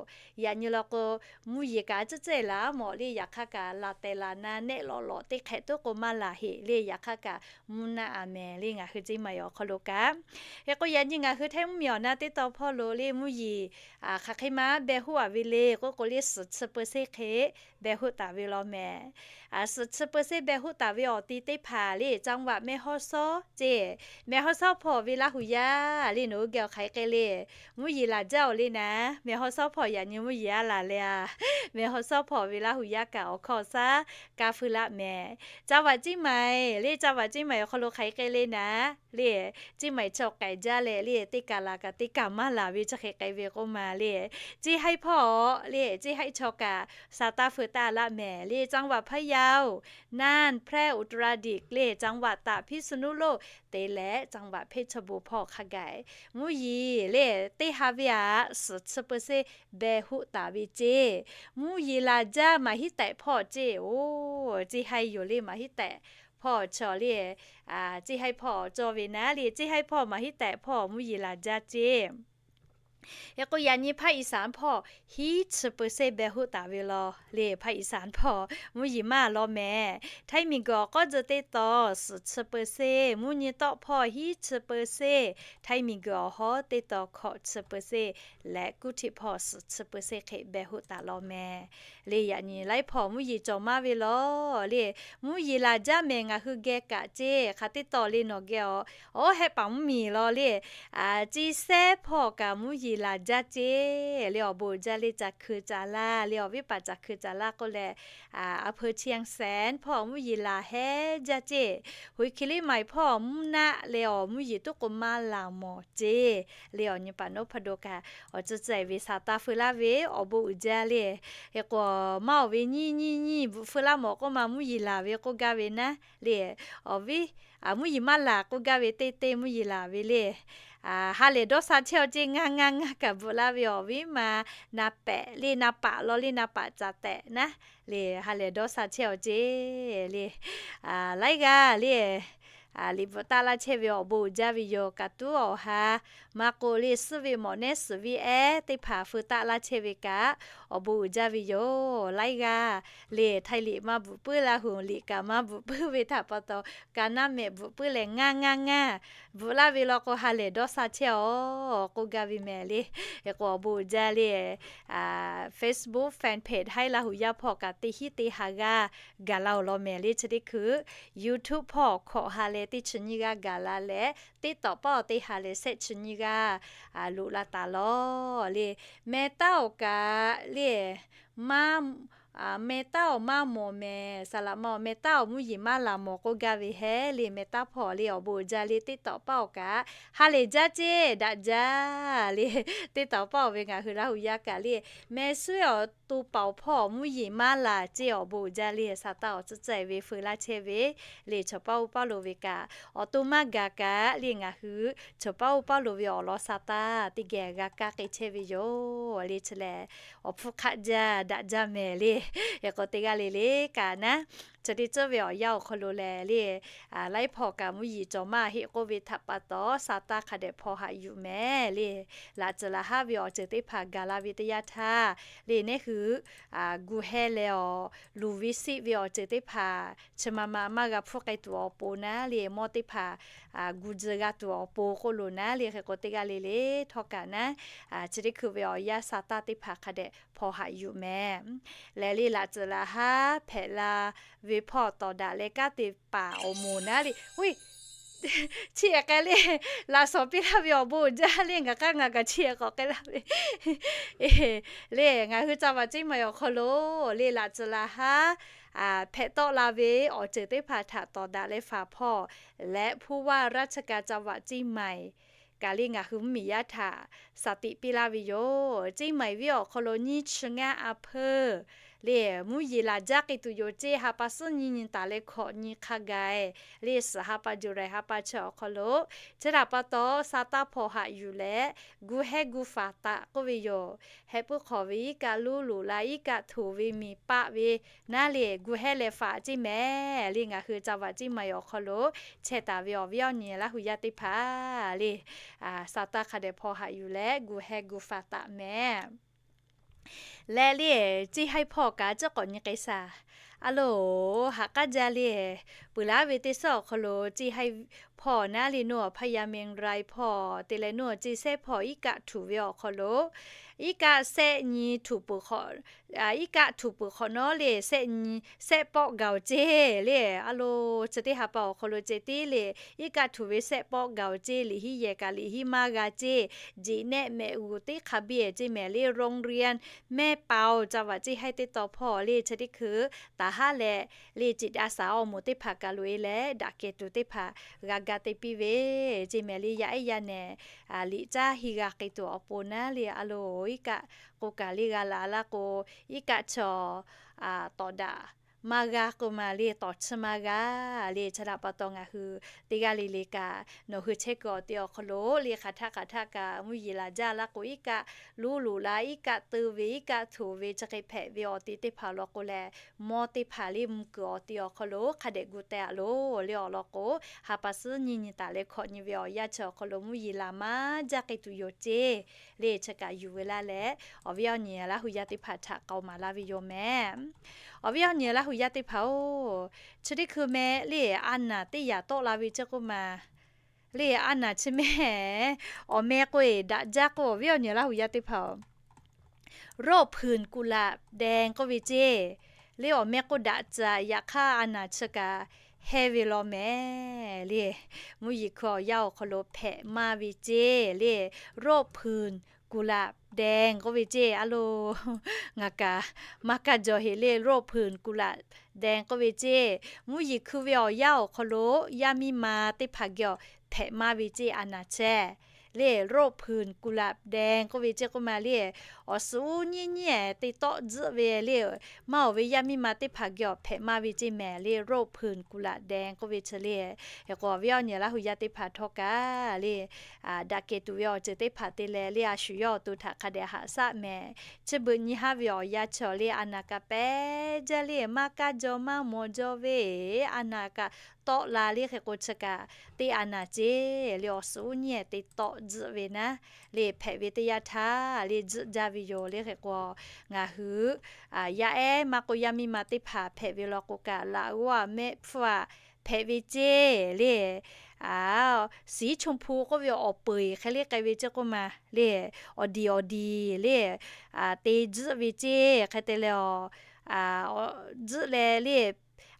yaꞈ nyi law k'o, mvuhˇ yeˬ kaꞈ tcuhˉ tcuhˉ e laˬ mawˬ le, yaꞈ hk'aˇ kaꞈ laˬ tehˬ laˬ na nehˆ lawꞈ lawꞈ teˇ hk'ehꞈ tuˉ k'o maˇ laˬ heꞈ le, yaꞈ hk'aˇ kaꞈ mvuhˇ naˆ a mehˍ le, ngaˬ hui ceˇ maˬ awˬ hk'aw lo kaꞈ. Hk'e k'o, yaꞈ nyi ngaˬ hui Htaiˇ mvuhˇmiˬ awˬ na teˇ taw hpawˇ lo le mvuhˇ yeˬ hk'aˬ hk'e maˇ beh hoˆ a ve le k'oˆ k'o le, suhˍ chi เปอร์เซ็นต์ hk'e beh hoˆ taˍ ve law mehˍ. Suhˍ chi เปอร์เซ็นต์ beh hoˆ taˍ ve awˬ ti teˇ hpaˍ le, จังหวัดแม่ฮ่องสอน ceˇ. แม่ฮ่องสอน hpawˇ ve Laˇ hu yaˇ le, nawˬ hui geh awˬ hk'aˬ hk'e le, mvuhˇ yeˬ laˬ jaˇ awˬ le naˉ, แม่ฮ่องสอน hpawˇ yaꞈ nyi mvuhˇ yeˬ a laˬ leh a, แม่ฮ่องสอน hpawˇ ve Laˇ hu yaˇ kaꞈ awˬ hkawˇ awˬ shaˉ kaˇ feuˇ laˆ mehˍ. จังหวัดเชียงใหม่ le, จังหวัดเชียงใหม่ awˬ hk'aw lo hk'aˬ hk'e le naˉ le, เชียงใหม่ chaw k'ai jaˇ leh le, teˇ kaˬ laˬ kaꞈ teˇ kaˬ maˇ laˬ ve chi hk'e k'ai ve k'oˆ ma le. Ceˇ haiˇ hpawˇ le, Ceˇ haiˇ chaw kaꞈ sa taˇ feu taˇ laˇ mehˍ le. จังหวัดพะเยา น่าน แพร่ อุตรดิตถ์ le จังหวัดตาก พิษณุโลก te leh จังหวัดเพชรบูรณ์ hpawˇ hk'a gaˬ mvuhˇ yeˬ le teˇ ha ve aꞈ suhˍ chi เปอร์เซ็นต์ beh hoˆ taˍ ve ceˇ. Mvuhˇ yeˬ laˬ jaˇ maˇ hiˉ tehꞈ hpawˇ ceˇ. Oˬ, Ceˇ haiˇ yoˬ le maˇ hiˉ tehꞈ hpawˇ chaw le, Ceˇ haiˇ hpawˇ cawˇ ve naˉ le, Ceˇ haiˇ hpawˇ maˇ hiˉ tehꞈ hpawˇ mvuhˇ yeˬ laˬ jaˇ ceˇ. Hk'e k'o yaꞈ nyi ภาคอีสาน hpawˇ hiˉ chi เปอร์เซ็นต์ beh hoˆ taˍ ve law le. ภาคอีสาน hpawˇ mvuhˇ yeˬ maˇ law mehˍ. Htaiˇ miˬguiˬ awˬ k'awˇ tcuh teˇ taw suhˍ chi เปอร์เซ็นต์, mvuhˇ nyi tawˆ hpawˇ hiˉ chi เปอร์เซ็นต์, Htaiˇ miˬguiˬ awˬ hawˉ teˇ taw hkawꞈ chi เปอร์เซ็นต์ leh kuˇ htiꞈ hpawˇ suhˍ chi เปอร์เซ็นต์ hk'e beh hoˆ taˍ law mehˍ. Le yaꞈ nyi laiˉ hpawˇ mvuhˇ yeˬ cawˬ maˇ ve law le. Mvuhˇ yeˬ laˬ jaˇ mehˍ ngaˬ hui geh kaꞈ ceˇ. Hk'aˬ teˇ taw le nawˬ geh awˬ, oˇ hehˆ paˍ mvuhˇ miˬ law le, Ceˇ sehˉ hpawˇ kaꞈ mvuhˇ yeˬ laˬ jaˇ ceˇ. Le awˬ bon uiˍ jaˇ le, Caˬ hkui Caˬ laˇ le, awˬ viˉ paˍ Caˬ hkui Caˬ laˇ k'oˆ leh, อำเภอเชียงแสน hpawˇ mvuhˇ yeˬ laˬ hehˉ jaˇ ceˇ. Huiˍ hkiˬ liˇ maˬ hpawˇ mvuhˇ naˆ leh awˬ mvuhˇ yeˬ tuˉ k'o maˇ laˬ mawˬ ceˇ. Le awˬ nyi paˍ nawˉ hpaˇ do kaꞈ awˬ tcuh ceh ve sa taˇ feu laˇ ve awˬ bon uiˍ jaˇ le. Hk'e k'o maˇ awˬ ve nyiˇ nyiˇ nyiˇ bvuhꞈ feu laˇ mawˬ k'oˆ ma mvuhˇ yeˬ laˬ ve k'oˆ gaˇ ve naˉ le. Awˬ viˉ, mvuhˇ yeˬ maˇ laˬ k'oˆ gaˇ ve teˇ teˇ mvuhˇ yeˬ laˬ ve le. Ha lehˬ dawˇ sha chehˇ awˬ ceˇ. Ngaˇ ngaˇ ngaˇ kaꞈ bvuhꞈ laˇ ve awˬ viˉ ma na pehꞈ le, na paꞈ law le, na paꞈ caˍ tehꞈ naˉ le. Ha lehˬ dawˇ sha chehˇ awˬ ceˇ le. Laiˉ g'aˇ le, liꞈ bvuhꞈ taˆ laˇ chehˇ ve awˬ bon uiˍ jaˇ ve yoˬ. Kaꞈ tuˉ awˬ ha maˇ k'o le, suhˉ ve mawꞈ nehˉ suhˍ viˉ ehˉ teˇ hpaˍ feu taˆ laˇ chehˇ ve kaꞈ awˬ bon uiˍ jaˇ ve yoˬ. Laiˉ g'aˇ le, Htaiˇ liꞈ maˇ bvuhꞈ puiˉ, Laˇ huˍ liꞈ kaꞈ maˇ bvuhꞈ puiˉ ve htaꞈ pa taw, ka naˉ mehˆ bvuhꞈ puiˉ leh ngaˇ ngaˇ ngaˇ bvuhꞈ laˇ ve law k'o ha lehˬ dawˇ sha chehˇ awˬ k'oˆ gaˇ ve mehˍ le. Hk'e k'o awˬ bon uiˍ jaˇ le. Facebook fan page Htaiˇ Laˇ huˍ yaˇ hpawˇ kaꞈ teˇ hinˉ teˇ ha g'aˇ gaˬ la awˬ lawn mehˍ le. Chi teˇ hkui YouTube hpawˇ hkawꞈ ha leh teˇ chi nyiˇ g'aˇ gaˬ la leh, TikTok paˇ awˬ teˇ ha leh shehˆ chi nyiˇ g'aˇ loꞈ la taˍ lawˬ le. Meh taˉ awˬ kaꞈ le, meh taˉ awˬ maˇ mawˬ mehˍ. Saˍ laꞈ ma awˬ meh taˉ awˬ mvuhˇ yeˬ maˇ laˬ mawˬ k'oˆ gaˇ ve hehˉ le. Meh taˉ hpawˇ le awˬ bon uiˍ jaˇ le. TikTok paˇ awˬ kaꞈ ha lehˬ jaˇ ceˇ, daꞈ jaˇ le. TikTok paˇ awˬ ve ngaˬ hui Laˇ huˍ yaˇ kaꞈ le, meh suhˉ awˬ to paˍ awˬ hpawˇ awˬ mvuhˇ yeˬ maˇ laˬ ceˇ. Awˬ bon uiˍ jaˇ le. Sa taˇ awˬ tcuhˉ tcuhˉ ve feu laˇ chehˇ ve le, chaw paˇ oˇ paˇ lo ve kaꞈ, awˬ to maˇ gaˬ kaꞈ le ngaˬ hui chaw paˇ oˇ paˇ lo ve awˬ lawn sa taˇ teˇ geh g'a kaˇ k'ai chehˇ ve yoˬ le. Chi lehˬ awˬ hpfuhˇ hk'aˆ jaˇ daꞈ jaˇ mehˍ le. Hk'e k'o teˇ g'aˇ le le kaꞈ naˉ, chi teˇ tcuhˉ ve awˬ yanˇ awˬ hk'aw lo lehˬ le, laiˉ hpawˇ kaꞈ mvuhˇ yeˬ cawˬ maˇ heˆ k'oˆ ve htaꞈ pa taw sa taˇ hk'a dehꞈ hpaw haꞈ yuˬ mehˍ le. Laꞈ tcuhˍ laꞈ haˉ ve awˬ ceuˬ teˇ hpaˍ gaˬ la ve teˇ yanˇ htaˇ le, neˉ hui gu heh leh awˬ luˬ ve siˆ ve awˬ ceuˬ teˇ hpaˍ chi ma ma maˇ g'a hpfuhˇ k'ai tuˬ awˬ pon naˉ le, mawˇ teˇ hpaˍ gu tzuh g'a tuˬ awˬ pon k'oˆ lo naˉ le. Hk'e k'o teˇ g'aˇ le le htawˇ kaꞈ naˉ, chi teˇ hkui ve awˬ yanˇ sa taˇ teˇ hpaˍ hk'a dehꞈ hpaw haꞈ yuˬ mehˍ. Lehˬ le laꞈ tcuhˍ laꞈ haˉ hpehꞈ la ve hpawˇ tawˍ daꞈ leh kanˉ te paˍ awˬ moˍ naˉ le, chi hk'e le, laꞈ shawˍ piˇ laˇ ve awˬ bon uiˍ jaˇ le. Ngaˬ k'aˉ ngaˬ kaꞈ chi hk'e k'awꞈ k'ai laˇ ve le. Ngaˬ hui จังหวัดเชียงใหม่ awˬ hk'aw lo le laꞈ tcuhˍ laꞈ haˉ hpehꞈ tawˆ la ve awˬ ceuˬ teˇ hpaˍ htaꞈ tawˍ daꞈ leh faˍ hpawˇ leh ผู้ว่าราชการจังหวัดเชียงใหม่ kaꞈ le ngaˬ hui mvuhˇ miˬ yaˇ htaꞈ shaˍ tiꞈ piˇ laˇ ve yoˬ. Ceˇ maiˍ viˉ awˬ hk'aw lo nyiˇ chi ngaˇ a hpeuˇ le mvuhˇ yeˬ laˬ jaˇ k'ai tuˬ yoˬ ceˇ. Ha pa suhˉ nyi nyi taˍ leh hkawꞈ nyi hk'a gaˬ le suhˍ ha pa July ha pa chi awˬ hk'aw lo, chi htaꞈ pa taw sa taˇ hpaw haꞈ yuˬ leh gu heh gu faˍ taꞈ k'oˆ ve yoˬ. Heh puiˉ hk'awꞈ ve iˉ kaˆ luˉ loꞈ la iˉ kaˆ htoꞈ ve miˬ paˆ ve naˉ le gu heh leh faˍ ceˇ mehˍ le. Ngaˬ hui จังหวัดเชียงใหม่ awˬ hk'aw lo chehˇ taˍ ve awˬ viˉ awˬ nyi Laˇ huˍ yaˇ teˇ hpaˍ le, sa taˇ hk'a dehꞈ hpaw haꞈ yuˬ leh gu heh gu faˍ taꞈ mehˍ. Leh le, ceˇ haiˇ hpawˇ kaꞈ ciˉ k'awꞈ nyi k'ai shaˍ. A loˬ, haꞈ k'aˉ jaˇ le. Peuˬ laˉ ve teˇ suhˉ awˬ hk'aw lo ceˇ haiˇ hpawˇ naˉ le nuˇ awˬ hpaˇ yaˇ mengˍ rai hpawˇ te leh nuˇ awˬ ceˇ sehˉ hpawˇ iˉ kaˆ htuꞈ ve awˬ hk'aw lo iˉ kaˆ shehˆ nyi htuꞈ peuˬ hk'awꞈ, iˉ kaˆ htuꞈ peuˬ hk'awꞈ nawˉ le, shehˆ nyi, shehˆ pawˆ gaˬ-oˬ ceˇ le. A lo, chi teˇ ha pa awˬ hk'aw lo ceh tiˉ le, iˉ kaˆ htuꞈ ve shehˆ pawˆ gaˬ-oˬ ceˇ, liꞈ hiˉ yehˬ kaꞈ liꞈ hiˉ maˇ g'a ceˇ, jeꞈ nehˆ mehꞈ g'uˬ teˇ hk'a biˇ ceˇ mehˍ le, โรงเรียนแม่เป๋า ca vaꞈ ceˇ haiˉ teˇ taw hpawˇ le, chi teˇ hkui taˍ haˉ leh le, ceꞈ a shaˍ awˬ moˍ teˇ hpaˍ kaꞈ loꞈ-e leh, daꞈ kehˬ tuˬ teˇ hpaˍ g'a ga te piˇ ve ceˇ mehˍ le. Yaˇ ehˉ yaˇ nehˬ, liꞈ caˇ hiˇ g'a k'ai tuˬ awˬ pon naˉ le, a lo, iˉ kaˆ k'o kaꞈ le g'a laˬ laˇ k'o, iˉ kaˆ chaw tawˍ daꞈ maˇ g'a k'oˆ ma le, tawˍ chiˇ maˇ g'a le. Chi htaꞈ pa taw ngaˬ hui teˇ g'aˇ le le kaꞈ nawˬ hui chehˇ kuiˬ awˬ te awˬ hk'aw lo le, hk'aˬ htaˆ hk'aˬ htaˆ kaꞈ mvuhˇ yeˬ laˬ jaˇ laˇ k'o, iˉ kaˆ luˉ loꞈ la, iˉ kaˆ teu ve, iˉ kaˆ htoꞈ ve, chi hk'e hpehꞈ ve awˬ te teˇ hpaˍ law k'o leh, mawˇ teˇ hpaˍ le mvuh kuiˬ awˬ te awˬ hk'aw lo hk'a dehꞈ gu teh a lo le. Awˬ lawn k'o, ha pa suhˉ nyiˇ nyi taˍ leh hkawꞈ nyi ve awˬ yanˇ chi awˬ hk'aw lo mvuhˇ yeˬ laˬ maˇ jaˇ k'ai tuˬ yoˬ ceˇ le. Chi kaꞈ yuˬ ve laˇ leh, awˬ viˉ awˬ nyi Laˇ huˍ yaˇ teˇ hpaˍ htaꞈ k'aoˍ maˍ laˇ ve yoˬ mehˍ. Awˬ viˉ awˬ nyi Laˇ huˍ yaˇ teˇ hpaˍ-oˬ, chi teˇ hkui mehˍ le, a naˍ teˇ yaꞈ tawˆ la ve ceˇ k'oˆ ma le. A naˍ chi mehˍ, awˬ meh k'oˆ-e daꞈ jaˇ k'o, awˬ viˉ awˬ nyi Laˇ huˍ yaˇ teˇ hpaˍ-oˬ, โรคผื่นกุหลาบแดง k'oˆ ve ceˇ le. Awˬ meh k'oˆ daꞈ tcuh, yaꞈ hk'aˇ a naˍ chi kaꞈ heh ve law mehˍ le. Mvuhˇ yeˬ hkui awˬ yanˇ awˬ hk'aw lo hpehꞈ maˇ ve ceˇ le, โรคผื่นกุหลาบแดง k'oˆ ve ceˇ. A lo, ngaˬ kaꞈ maˇ kaˇ jaw heꞈ le, โรคผื่นกุหลาบแดง k'oˆ ve ceˇ. Mvuhˇ yeˬ hkui ve awˬ yanˇ awˬ hk'aw lo yaˇ miˇ ma teˇ hpaˍ geh awˬ hpehꞈ maˇ ve ceˇ a naˍ chehˇ le. โรคผื่นกุหลาบแดง k'oˆ ve ceˇ k'oˆ ma le, awˬ suhˍ uˉ nyiˇ nyiˇ-ehˍ te tawˆ tzuhˆ ve le, maˇ oˬ ve yaˇ miˇ ma teˇ hpaˍ geh awˬ hpehꞈ maˇ ve ceˇ mehˍ le, โรคผื่นกุหลาบแดง k'oˆ ve chi le. Hk'e k'o, awˬ viˉ awˬ nyi Laˇ huˍ yaˇ teˇ hpaˍ htawˇ kaꞈ le, daꞈ kehˬ tuˬ ve awˬ ceuˬ teˇ hpaˍ te leh le, a shu yawˇ awˬ to htaꞈ hk'a dehꞈ haꞈ shaˆ mehˍ. Chi beuꞈ nyi haˉ ve awˬ yanˇ chi awˬ le, a naˍ kaꞈ pehˬ jaˇ le, maˇ kaˇ jaw maˇ mawˬ jaw ve, a naˍ kaꞈ tawˆ la le. Hk'e k'o, chi kaꞈ teˇ a naˍ ceˇ le, awˬ suhˍ uˉ nyiˇ-ehˍ te tawˆ tzuhˆ ve naˉ le, hpehꞈ ve teˇ yanˇ htaˇ le, tzuhˆ jaˇ ve yoˬ le. Hk'e k'o, ngaˬ hui yaˇ ehˉ maˇ k'oˆ yaˇ miˇ ma teˇ hpaˍ hpehꞈ ve law k'o kaꞈ, laꞈ g'awˇ-a mehˆ hpfuhˇ-a hpehꞈ ve ceˇ le. สีชมพู k'oˆ ve awˬ peu-eˬ hk'e le k'ai ve ceˇ k'oˆ ma le, awˬ diˬ awˬ diˬ le, te tzuhˆ ve ceˇ. Hk'e te leh, tzuhˆ leh le,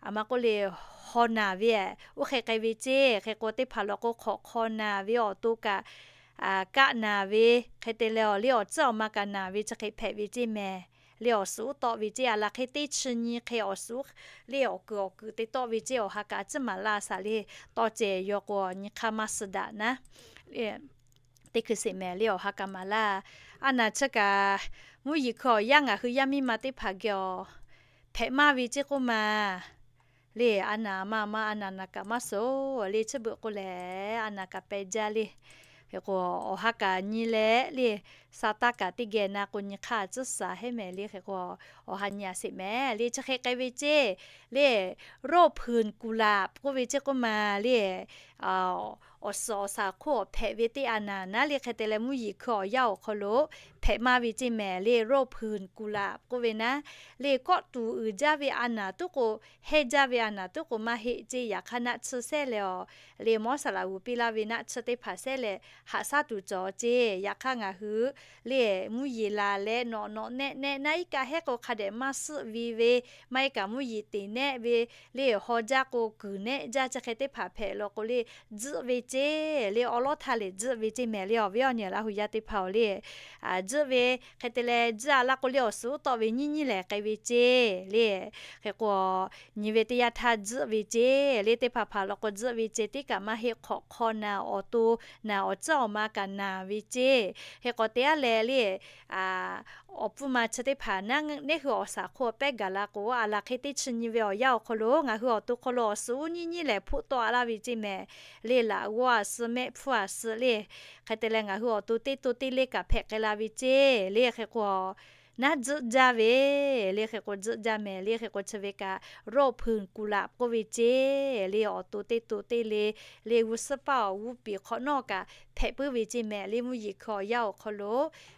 a ma k'oˆ le, haw naˬ ve, oˇ hk'e k'ai ve ceˇ. Hk'e k'o, teˇ hpaˍ law k'o, hk'awꞈ hk'aw naˬ ve, awˬ to kaꞈ kaˆ naˬ ve, hk'e te leh awˬ le awˬ tcuhˉ awˬ ma kaꞈ naˬ ve chi hk'e hpehꞈ ve ceˇ mehˍ le. Awˬ suhˍ uˉ tawˆ ve ceˇ, a laˬ hk'e teˇ chi nyi hk'e awˬ suhˍ le, awˬ kuiˬ awˬ kuiˬ te tawˆ ve ceˇ. Awˬ ha kaꞈ a ciˉ maˍ laˇ shaˍ le, tawˇ cehˬ yaw k'o, nyi hk'aˇ maˇ suh daꞈ naˉ le. Teˇ hkui sheˍ mehˍ le, awˬ ha kaꞈ maˍ laˇ. A naˍ chi kaꞈ, mvuhˇ yeˬ hkui awˬ yanˇ ngaˬ hui yaˇ miˇ ma teˇ hpaˍ geh awˬ hpehꞈ maˇ ve ceˇ k'oˆ ma le. A naˍ maˇ maˇ a naˍ naˍ kaꞈ maˇ suhˍ le, chi beuꞈ k'oˆ leh a naˍ kaꞈ pehˬ jaˇ le. Hk'e k'o, awˬ ha kaꞈ nyi leh le, sa taˇ kaꞈ teˇ geh na k'o, nyi hk'aˇ a ciˉ shaˍ heˉ mehˍ le. Hk'e k'o, awˬ ha nyi a sheˍ mehˍ le, chi hk'e k'ai ve ceˇ le. โรคผื่นกุหลาบ k'oˆ ve ceˇ k'oˆ ma le, awˬ suhˍ awˬ shaˍ hk'oˆ awˬ hpehꞈ ve teˇ a naˍ naˉ le. Hk'e te leh, mvuhˇ yeˬ hkui awˬ yanˇ awˬ hk'aw lo hpehꞈ maˇ ve ceˇ mehˍ le, โรคผื่นกุหลาบ k'oˆ ve naˉ le. Kawˆ tuˬ uiˍ jaˇ ve a naˍ tuˉ k'o, hehnˇ jaˇ ve a naˍ tuˉ k'o maˇ heˆ ceˇ. Yaꞈ hk'aˇ, naˆ tsuhˇ shehˉ leh awˬ le, mawˇ saˍ laꞈ g'uˬ piˇ laˇ ve naˆ tsuhˇ teˇ hpaˍ shehˉ leh haꞈ shaˉ tuˬ cawˬ ceˇ. Yaꞈ hk'aˇ, ngaˬ hui le mvuhˇ yeˬ laˬ leh nawꞈ nawꞈ nehˆ nehˆ naˉ, iˉ kaˆ hehˉ k'o hk'a dehꞈ maˇ suhˆ ve ve, maˇ heˆ kaꞈ mvuhˇ yeˬ teˍ nehˆ ve le, haw jaˇ k'o kuiˬ nehˆ jaˇ, chi hk'e teˇ hpaˍ hpehꞈ law k'o le, tzuhˆ ve ceˇ le. Awˉ lawˉ htaˇ lehˬ tzuhˆ ve ceˇ mehˍ le, awˬ viˉ awˬ nyi Laˇ huˍ yaˇ teˇ hpaˍ-oˬ le. Tzuhˆ ve hk'e te leh, tzuhˆ-a laˇ k'o le, awˬ suhˍ uˉ tawˆ ve nyiˇ nyiˇ lehˬ k'ai ve ceˇ le. Hk'e k'o, nyi ve teˇ yanˇ htaˇ tzuhˆ ve ceˇ le, teˇ hpaˍ hpaˍ law k'o tzuhˆ ve ceˇ, teˇ kaꞈ maˇ heˆ, hk'awꞈ hk'aw naˬ, awˬ to naˬ, awˬ tcuhˉ awˬ ma kaꞈ naˬ ve ceˇ. Hk'e k'o, teˇ g'aˇ leh le, awˬ pfuhˇ ma chi teˇ hpaˍ naˉ, neˉ hui awˬ shaˍ hk'oˆ pehˉ gaˬ la k'o, a laˬ hk'e teˇ chi nyi ve awˬ yanˇ awˬ hk'aw lo ngaˬ hui awˬ to hk'aw lo awˬ suhˍ uˉ nyiˇ nyiˇ lehˬ hpoˆ tawˆ-a laˇ ve ceˇ mehˍ le. Laꞈ g'awˇ-a suh, mehˆ hpfuhˇ-a suh le. Hk'e te leh, ngaˬ hui awˬ to teˇ to teˇ leˇ kaꞈ hpehꞈ k'ai la ve ceˇ le. Hk'e k'o, naˉ tzuhˆ jaˇ ve le. Hk'e k'o tzuhˆ jaˇ mehˍ le. Hk'e k'o chi ve kaꞈ โรคผื่นกุหลาบ k'oˆ ve ceˇ le. Awˬ to teˇ to teˇ le le g'uˇ suhˉ paˇ awˬ g'uˇ piˍ hk'awꞈ nawˉ kaꞈ hpehꞈ puiˉ ve ceˇ mehˍ le. Mvuhˇ yeˬ hkui awˬ yanˇ awˬ hk'aw lo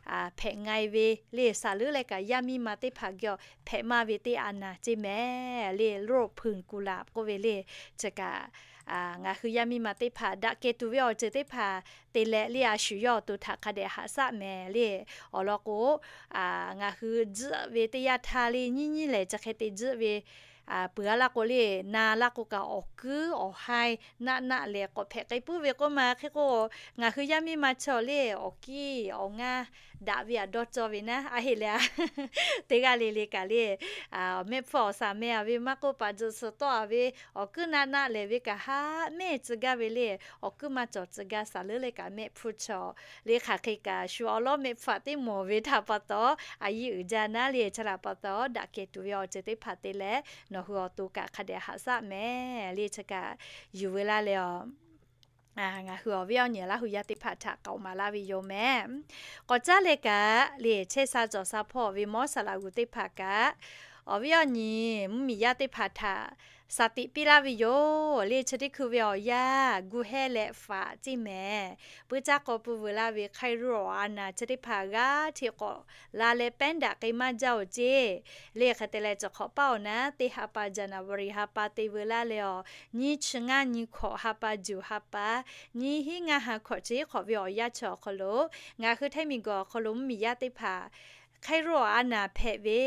hpehꞈ nga e ve le. Saˍ leuˉ leh kaꞈ yaˇ miˇ ma teˇ hpaˍ geh awˬ hpehꞈ maˇ ve teˇ a naˍ ceˇ mehˍ le. โรคผื่นกุหลาบ k'oˆ ve le. Chi kaꞈ ngaˬ hui yaˇ miˇ ma teˇ hpaˍ daꞈ kehˬ tuˬ ve awˬ ceuˬ teˇ hpaˍ te leh le, a shu yawˇ awˬ to htaꞈ hk'a dehꞈ haꞈ shaˆ mehˍ le. Awˬ lawn k'o, ngaˬ hui tzuhˆ ve teˇ yanˇ htaˇ le nyiˇ nyiˇ lehˬ chi hk'e te tzuhˆ ve, peuˬ a laˇ k'o le, na laˇ k'o kaꞈ awˬ kuiˉ awˬ haiˇ naˆ naˆ lehˬ k'awꞈ hpehꞈ k'ai puiˉ ve k'oˆ ma. Hk'e k'o, ngaˬ hui yaˇ miˇ ma chaw le awˬ kiˇ awˬ ngaˇ daꞈ ve aꞈ dawˇ cawˇ ve naˉ a heˆ le a. Teˇ g'aˇ le le kaꞈ le, mehˆ hpfuhˇ awˬ shaˍ meh a ve maˇ k'oˆ, paˍ tzuhꞈ suhˍ tawˆ a ve awˬ kuiˉ naˆ naˆ lehˬ ve kaꞈ haˆ mehˇ tcuh gaˇ ve le. Awˬ kuiˉ maˇ cawˬ tcuh gaˇ. Saˍ leuˉ leh kaꞈ mehˆ hpfuhˇ chaw le hk'aˬ hk'e kaꞈ shu awˉ lawˉ mehˆ hpfuhˇ aꞈ teˇ mawˬ ve htaꞈ pa taw, a yiˇ uiˍ jaˇ naˉ le. Chi htaꞈ pa taw daꞈ kehˬ tuˬ ve awˬ ceuˬ teˇ hpaˍ te leh nawˬ hui awˬ to kaꞈ hk'a dehꞈ haꞈ shaˆ mehˍ le. Chi kaꞈ yuˬ ve laˇ leh a, ngaˬ hui awˬ viˉ awˬ nyi Laˇ hu yaˇ teˇ hpaˍ htaꞈ k'aoˍ maˍ laˇ ve yoˬ mehˍ. K'awꞈ caˉ leh kaꞈ le chehˇ sha cawˬ sha hpawˇ ve mawˇ saˍ laꞈ g'uˬ teˇ hpaˍ kaꞈ, awˬ viˉ awˬ nyi mvuhˇmiˬ yaˇ teˇ hpaˍ htaꞈ shaˍ tiꞈ piˇ laˇ ve yoˬ le. Chi teˇ hkui ve awˬ yanˇ gu hehˇ leh faꞈ ceˇ mehˍ. Puiˉ caˇ k'aw pui vuiˬ laˇ ve ไข้โรค awˬ a naˍ chi teˇ hpaˍ g'aˇ hteꞈ k'awꞈ la leh pehˉ daꞈ k'ai maˇ jaˇ oˬ ceˇ le. Hk'e te leh cawˬ hk'awꞈ paˇ awˬ naˉ teˇ ha pa January ha pa te veu laˇ leh awˬ, nyiˇ chi ngaˇ nyi hkawꞈ ha pa juˬ ha pa, nyiˇ hinˉ ngaˇ ha hkawꞈ chi hk'awꞈ ve awˬ yanˇ chi awˬ hk'aw lo, ngaˬ hui Htaiˇ miˬguiˬ awˬ hk'aw lo mvuhˇmiˬ yaˇ teˇ hpaˍ ไข้โรค awˬ a naˍ hpehꞈ ve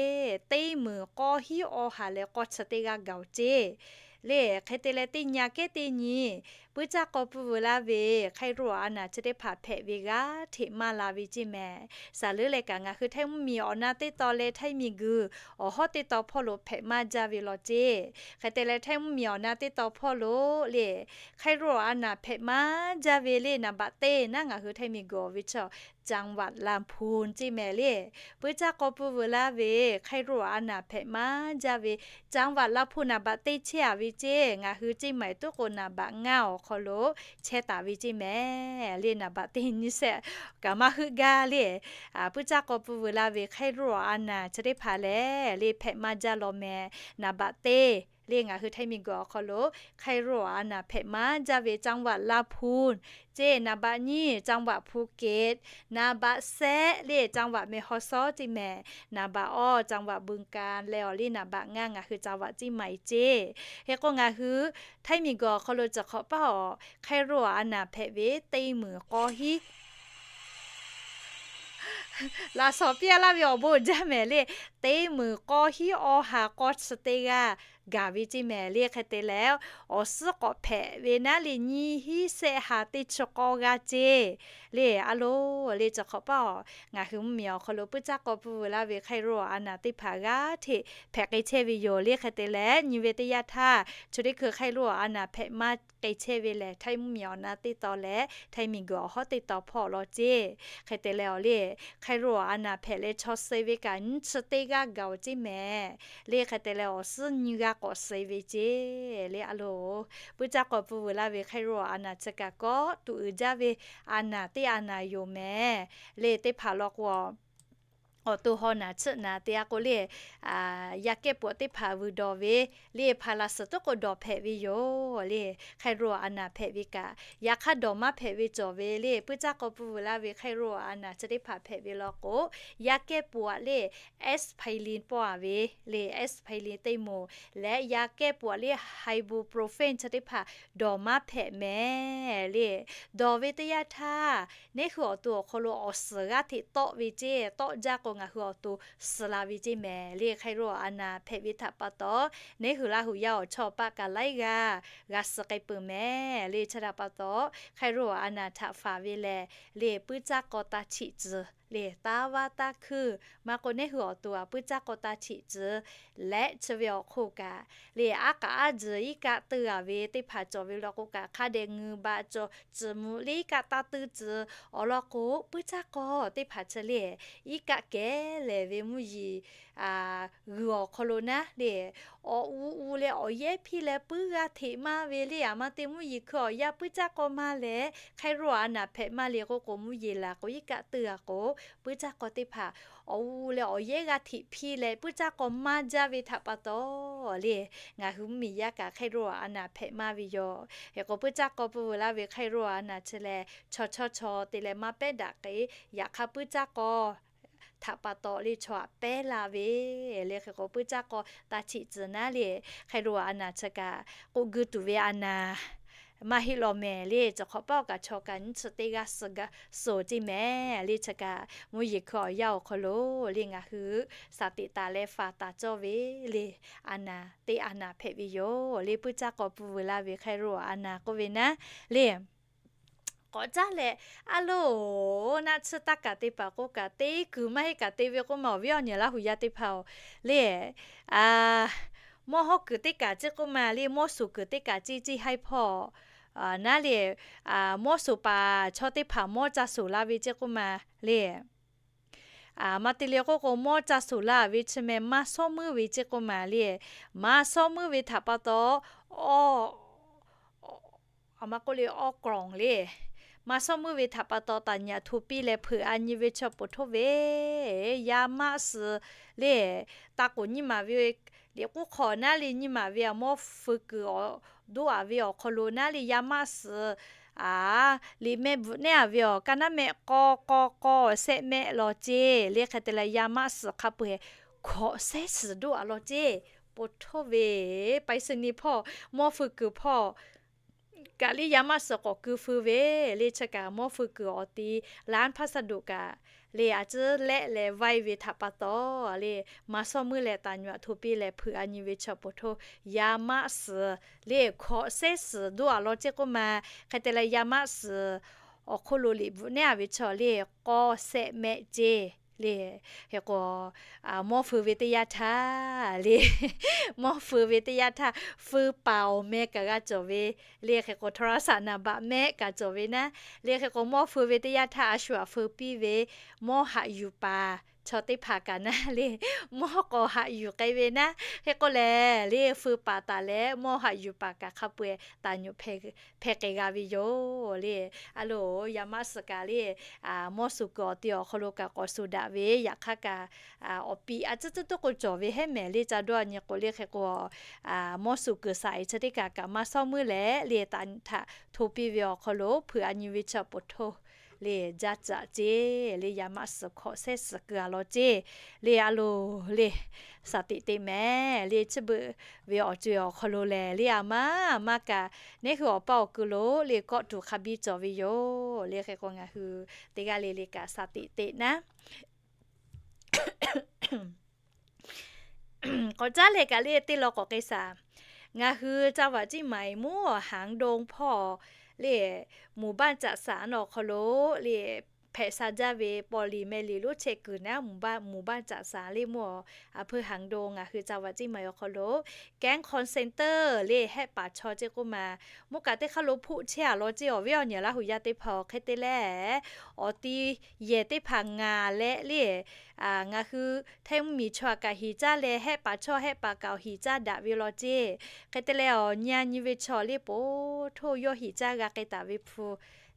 teˇ meunˍ k'awˇ hiˉ awˇ ha leh k'awˇ chi teˇ g'aˇ gaˬ oˬ ceˇ le. Hk'e te leh teˇ nyi aꞈ kehˉ teˇ nyi, puiˉ caˇ k'aw pui vuiˬ laˇ ve ไข้โรค awˬ a naˍ chi teˇ hpaˍ hpehꞈ ve g'aˇ hteꞈ maˇ la ve ceˇ mehˍ. Saˍ leuˉ leh kaꞈ ngaˬ hui Htaiˇ mvuhˇmiˬ awˬ na teˇ taw leh Htaiˇ miˬguiˬ awˬ hawˉ teˇ taw hpawˇ lo hpehꞈ maˇ jaˇ ve law ceˇ. Hk'e te leh Htaiˇ mvuhˇmiˬ awˬ na teˇ taw hpawˇ lo le ไข้โรค awˬ a naˍ hpehꞈ maˇ jaˇ ve le naˍ baꞈ teˇ naˉ ngaˬ hui Htaiˇ miˬguiˬ awˬ ve chaw จังหวัดลำพูน ceˇ mehˍ le. Puiˉ caˇ k'aw pui vuiˬ laˇ ve ไข้โรค awˬ a naˍ hpehꞈ maˇ jaˇ ve จังหวัดลำพูน naˍ baꞈ teˇ chehˇ a ve ceˇ. Ngaˬ hui ceˇ maˍ tuˉ k'o naˍ baꞈ ngaˇ awˬ hk'aw lo chehˇ taˍ ve ceˇ mehˍ le. Naˍ baꞈ teˇ nyiˇ shehˆ kaꞈ maˇ heuˆ gaˇ le. Puiˉ caˇ k'aw pui vuiˬ laˇ ve ไข้โรค awˬ a naˍ chi teˇ hpaˍ lehˬ le hpehꞈ maˇ jaˇ law mehˍ. Naˍ baꞈ teˇ le ngaˬ hui Htaiˇ miˬguiˬ awˬ hk'aw lo ไข้โรค awˬ a naˍ hewꞈ maˇ jaˇ ve จังหวัดลำพูน ceˇ. Naˍ baꞈ nyiˇ จังหวัดภูเก็ต, naˍ baꞈ shehˆ le จังหวัดแม่ฮ่องสอน ceˇ mehˍ. Naˍ baꞈ awˇ จังหวัดบึงกาฬ leh awˬ le naˍ baꞈ ngaˇ ngaˬ hui จังหวัดเชียงใหม่ ceˇ. Hk'e k'o ngaˬ hui Htaiˇ miˬguiˬ awˬ hk'aw lo cawˬ hk'awꞈ paˇ awˬ ไข้โรค awˬ a naˍ hpehꞈ ve teˇ meunˍ k'awˇ hiˉ laꞈ shawnˍ piˇ a laˇ ve awˬ bon jaˇ mehˍ le. Teˇ meunˍ k'awˇ hiˉ awˇ ha k'awˇ chi teˇ g'aˇ gaˬ ve ceˇ mehˍ le. Hk'e te leh awˬ suhˉ k'awꞈ hpehꞈ ve naˉ le nyiˇ hinˉ shehˆ ha teˇ chi k'awˇ g'aˇ ceˇ le. A loˬ le cawˬ hk'awꞈ paˇ awˬ ngaˬ hui mvuhˇmiˬ awˬ hk'aw lo puiˉ caˇ k'aw pui vuiˬ laˇ ve ไข้โรค awˬ a naˍ teˇ hpaˍ g'aˇ hteꞈ hpehꞈ k'ai chehˇ ve yoˬ le. Hk'e te leh nyi ve teˇ yanˇ htaˇ chi teˇ hkui ไข้โรค awˬ a naˍ hpehꞈ maˇ k'ai chehˇ ve lehˬ Htaiˇ mvuhˇmiˬ awˬ na teˇ taw leh Htaiˇ miˬguiˬ awˬ hawˉ teˇ taw hpawˇ law ceˇ. Hk'e te leh awˬ le ไข้โรค awˬ a naˍ hpehꞈ leh chaw suh ve kaꞈ nyiˇ chi teˇ g'aˇ gaˬ oˬ ceˇ mehˍ le. Hk'e te leh awˬ suhˉ nyiˇ g'aˇ k'awꞈ suh ve ceˇ le. A loˬ puiˉ caˇ k'aw pui vuiˬ laˇ ve ไข้โรค awˬ a naˍ chi kaꞈ kawˆ tuꞈ uiˍ jaˇ ve a naˍ teˇ a naˍ yoˬ mehˍ le. Teˇ hpaˍ law k'o awˬ to haw naˍ chiˆ naˍ te a k'o le, yaˇ kehˉ pawꞈ teˇ hpaˍ vuiˬ dawˬ ve le hpaˍ laˬ suhˍ tuˉ k'o dawˬ hpehꞈ ve yoˬ le. ไข้โรค awˬ a naˍ hpehꞈ ve kaꞈ yaꞈ hk'aˇ dawˬ maˇ hpehꞈ ve cawˬ ve le. Puiˉ caˇ k'aw pui vuiˬ laˇ ve ไข้โรค awˬ a naˍ chi teˇ hpaˍ hpehꞈ ve law k'o, yaˇ kehˉ pawꞈ le aspirin pawˆ a ve le, aspirin teˇ moˍ leh yaˇ kehˉ pawꞈ le ibuprofen chi teˇ hpaˍ dawˬ maˇ hpehꞈ mehˍ le. Dawˬ ve teˇ yanˇ htaˇ neˇ hui awˬ to awˬ hk'aw lo awˬ suhˍ g'aˇ hteꞈ tawˆ ve ceˇ. Tawˆ jaˇ k'o ngaˬ hui awˬ to suh la ve ceˇ mehˍ le. ไข้โรค awˬ a naˍ hpehꞈ ve htaꞈ pa taw neˇ hui Laˇ hu yaˇ awˬ chawˇ paˆ kaꞈ laiˉ g'aˇ g'a suh k'ai peuˬ mehˍ le. Chi htaꞈ pa taw ไข้โรค awˬ a naˍ htaꞈ faˍ ve lehˬ le puiˉ caˇ k'aw taˇ htiꞈ tcuh le taˇ vaˇ taˇ hkuiˇ maˇ k'o neˇ hui awˬ to a puiˉ caˇ k'aw taˇ htiꞈ tcuh leh chi ve awˬ hk'oˆ kaꞈ le aˉ k'aꞈ aˉ tzuhˬ iˉ kaˆ teuˇ a ve teˇ hpaˍ cawˬ ve law k'o kaꞈ hk'a dehꞈ ngeuˍ baꞈ cawˬ tcuhˍ mvuh le iˉ kaˆ taˇ teuˇ tcuh. Awˬ lawn k'o puiˉ caˇ k'aw teˇ hpaˍ chi le iˉ kaˆ kehˬ lehˬ ve mvuhˇ yeˬ g'uiˬ awˬ hk'aw lo naˉ le awˬ u u leh awˬ yehˉ hpiˇ leh puiˉ g'aˇ hteꞈ maˇ ve le. Aˬ ma te mvuhˇ yeˬ hkui awˬ yaˇ puiˉ caˇ k'aw maˇ leh, hk'e ro aˬ naˍ hpehꞈ maˇ le k'oˆ k'o, mvuhˇ yeˬ laˬ k'o iˉ kaˆ teuˇ g'a k'o, puiˉ caˇ k'aw teˇ hpaˍ awˬ u leh awˬ yehˉ g'aˇ hteꞈ hpiˇ leh puiˉ caˇ k'aw maˇ jaˇ ve htaꞈ pa taw le, ngaˬ hui mvuhˇ miˬ yaˇ kaꞈ hk'e ro aˬ naˍ hpehꞈ maˇ ve yoˬ. Hk'e k'o puiˉ caˇ k'aw pui veuˬ laˇ ve hk'e ro aˬ naˍ chi lehˬ, chaw chaw chaw te leh maˇ pehˉ daꞈ k'e, yaꞈ hk'aˇ puiˉ caˇ k'aw htaꞈ pa taw le chaw aꞈ pehˉ la ve le. Hk'e k'o puiˉ caˇ k'aw taˇ chiꞈ tcuh naˉ le, hk'e ro aˬ naˍ chi kaꞈ k'oˆ guˇ tuˬ ve aˬ naˍ maˇ heˆ law mehˍ le. Chi hk'awꞈ paˆ kaꞈ chaw kaꞈ nyiˇ chi teˇ g'aˇ suh gaˇ suh ceˇ mehˍ le. Chi kaꞈ mvuhˇ yeˬ hkui awˬ yaˇ awˬ hk'aw lo le ngaˬ hui saˍ teꞈ taˍ leh faˍ taˍ cawˇ ve le, aˬ naˍ teˇ aˬ naˍ hpehꞈ ve yoˬ le. Puiˉ caˇ k'aw pui veuˬ laˇ ve hk'e ro aˬ naˍ k'oˆ ve naˉ le. K'awꞈ caˉ leh, a loˬ, naˆ tsuhˇ taˇ kaˍ te paˍ k'oˆ kaꞈ te kuiˬ maˇ heˆ kaꞈ te ve k'oˆ ma awˬ viˉ awˬ nyi Laˇ huˍ yaˇ teˇ hpaˍ-oˬ le, mawˇ hawˉ kuiˬ teˇ kaꞈ ceˇ k'oˆ ma le, mawˇ suˍ kuiˬ teˇ kaꞈ ceˇ ceˇ haiˉ hpawˇ naˉ le, mawˇ suˍ paˍ chaw teˇ hpaˍ mawˇ ca suˍ la ve ceˇ k'oˆ ma le. Aˬ ma te le k'oˆ k'o, mawˇ ca suˍ la ve chi meh maˇ shawˉ meuˇ ve ceˇ k'oˆ ma le. Maˇ shawˉ meuˇ ve htaꞈ pa taw, aˬ ma k'oˆ le, awˇ kawˬ le, maˇ shawˉ meuˇ ve htaꞈ pa taw taˍ nyi aꞈ hto piˇ leh hpeuꞈ a nyi ve chi awˬ poˬ htoˇ ve yaˇ maˆ suhˍ le, taˇ k'oˍ nyiˇ maˍ ve liꞈ k'uˉ hk'aw naˉ le nyiˇ maˍ ve aˬ mawˇ feu kuiˬ awˬ doˆ aˍ ve awˬ hk'aw lo naˉ le yaˇ maˆ suhˍ, aˬ, liꞈ meh bvuhꞈ nehˉ aˍ ve awˬ ka naˉ mehˆ k'aw k'aw k'aw shehˆ mehˆ law ceˇ le. Hk'e te leh yaˇ maˆ suhˍ hk'a peu-eˬ hkawꞈ shehˉ suhˍ doˆ aˍ law ceˇ. Poˬ htoˇ ve, paiˍ suhˍ nyi hpawˇ, mawˇ feu kuiˬ hpawˇ kaꞈ le yaˇ maˆ suhˍ k'awꞈ keu feu ve le. Chi kaꞈ mawˇ feu kuiˬ awˬ ti laˇ hpaˇ saˇ doꞈ kaꞈ le a ciˉ lehˆ leh vaiˇ ve htaꞈ pa taw le, maˇ shawˉ meuˇ leh taˍ nyi aꞈ hto piˇ leh hpeuꞈ a nyi ve chi awˬ poˬ htoˇ yaˇ maˆ suhˍ le hkawꞈ shehˉ suhˍ doˆ aˍ law ceˇ k'oˆ ma. Hk'e te leh yaˇ maˆ suhˍ awˬ hk'oˆ lo liꞈ bvuhꞈ nehˉ aˍ ve chi le k'aw shehˆ mehˆ ceˇ le. Hk'e k'o, mawˇ feu ve teˇ yanˇ htaˇ le, mawˇ feu ve teˇ yanˇ htaˇ feu paˍ awˬ meh kaꞈ g'a cawˬ ve le. Hk'e k'o โทรศัพท์นามบัตร mehˆ kaꞈ cawˬ ve naˉ le. Hk'e k'o mawˇ feu ve teˇ yanˇ htaˇ a shu aꞈ feu piˇ ve mawˇ haꞈ yuˬ paˍ chaw teˇ hpaˍ kaꞈ naˉ le, mawˇ k'awꞈ haꞈ yuˬ k'ai ve naˉ. Hk'e k'o lehˬ le feu paˍ taˍ leh mawˇ haꞈ yuˬ paˍ kaꞈ hk'a peu-eˬ taˍ nyi aꞈ hpeh k'ai g'a ve yoˬ le. A loˬ, yaˇ maˆ suhˍ kaꞈ le mawˇ suˍ kuiˬ awˬ ti awˬ hk'aw lo kaꞈ k'awꞈ suˍ daꞈ ve, yaꞈ hk'aˇ kaꞈ awˬ piˍ a ciˉ tuˉ tuˉ k'o cawˬ ve hehˉ mehˍ le ca dawˇ a nyi k'o le. Hk'e k'o mawˇ suˍ kuiˬ saˍ e chi teˇ kaꞈ kaꞈ maˇ shawˉ meuˇ leh le taˍ nyi htaꞈ hto piˇ ve awˬ hk'aw lo hpeuꞈ a nyi ve chi awˬ poˬ htoˇ le jaˇ caꞈ ceˇ le. Yaˇ maˆ suhˍ hkawꞈ shehˉ suhˍ keu a law ceˇ le. A loˬ le, saˍ tiꞈ te mehˍ le chi beuꞈ ve awˬ co-e awˬ hk'aw lo lehˬ le a maˇ a maˇ kaꞈ neˉ hui awˬ paˇ awˬ ku lo le kawˆ tuˬ hk'a biˇ cawˬ ve yoˬ le. Hk'e k'o ngaˬ hui teˇ g'aˇ le le kaꞈ saˍ tiꞈ teꞈ naˉ k'awꞈ caˉ leh kaꞈ le teˇ law k'awꞈ k'ai shaˍ. Ngaˬ hui จังหวัดเชียงใหม่ mvuhˇ awˬ หางดง hpawˇ le หมู่บ้านจัดสรร awˬ hk'aw lo le hpehꞈ sha jaˇ ve paw liˍ meh liˍ lonˉ chehˇ kuiˬ naˉ หมู่บ้านจัดสรร le mvuhˇ awˬ อำเภอหางดง ngaˬ hui จังหวัดเชียงใหม่ awˬ hk'aw lo แก๊ง call center le hehˆ paˍ chaw ceˇ k'oˆ ma, mvuhˇ kaꞈ teˇ hk'aˇ lo hpfuhˆ chehˇ a law ceˇ awˬ viˉ awˬ nyi Laˇ huˍ yaˇ teˇ hpaˍ. Hk'e te leh awˬ ti yehˬ teˇ hpaˍ ngaˬ leh le ngaˬ hui hteˇ mvuhˇ miˬ chaw kaꞈ hiˍ caˇ leh hehˆ paˍ chaw hehˆ paˍ kaꞈ awˬ hiˍ caˇ daꞈ ve law ceˇ. Hk'e te leh awˬ nyi a nyi ve chaw le poˬ htoˇ yawˇ hiˍ caˇ g'a k'ai taˍ ve hpu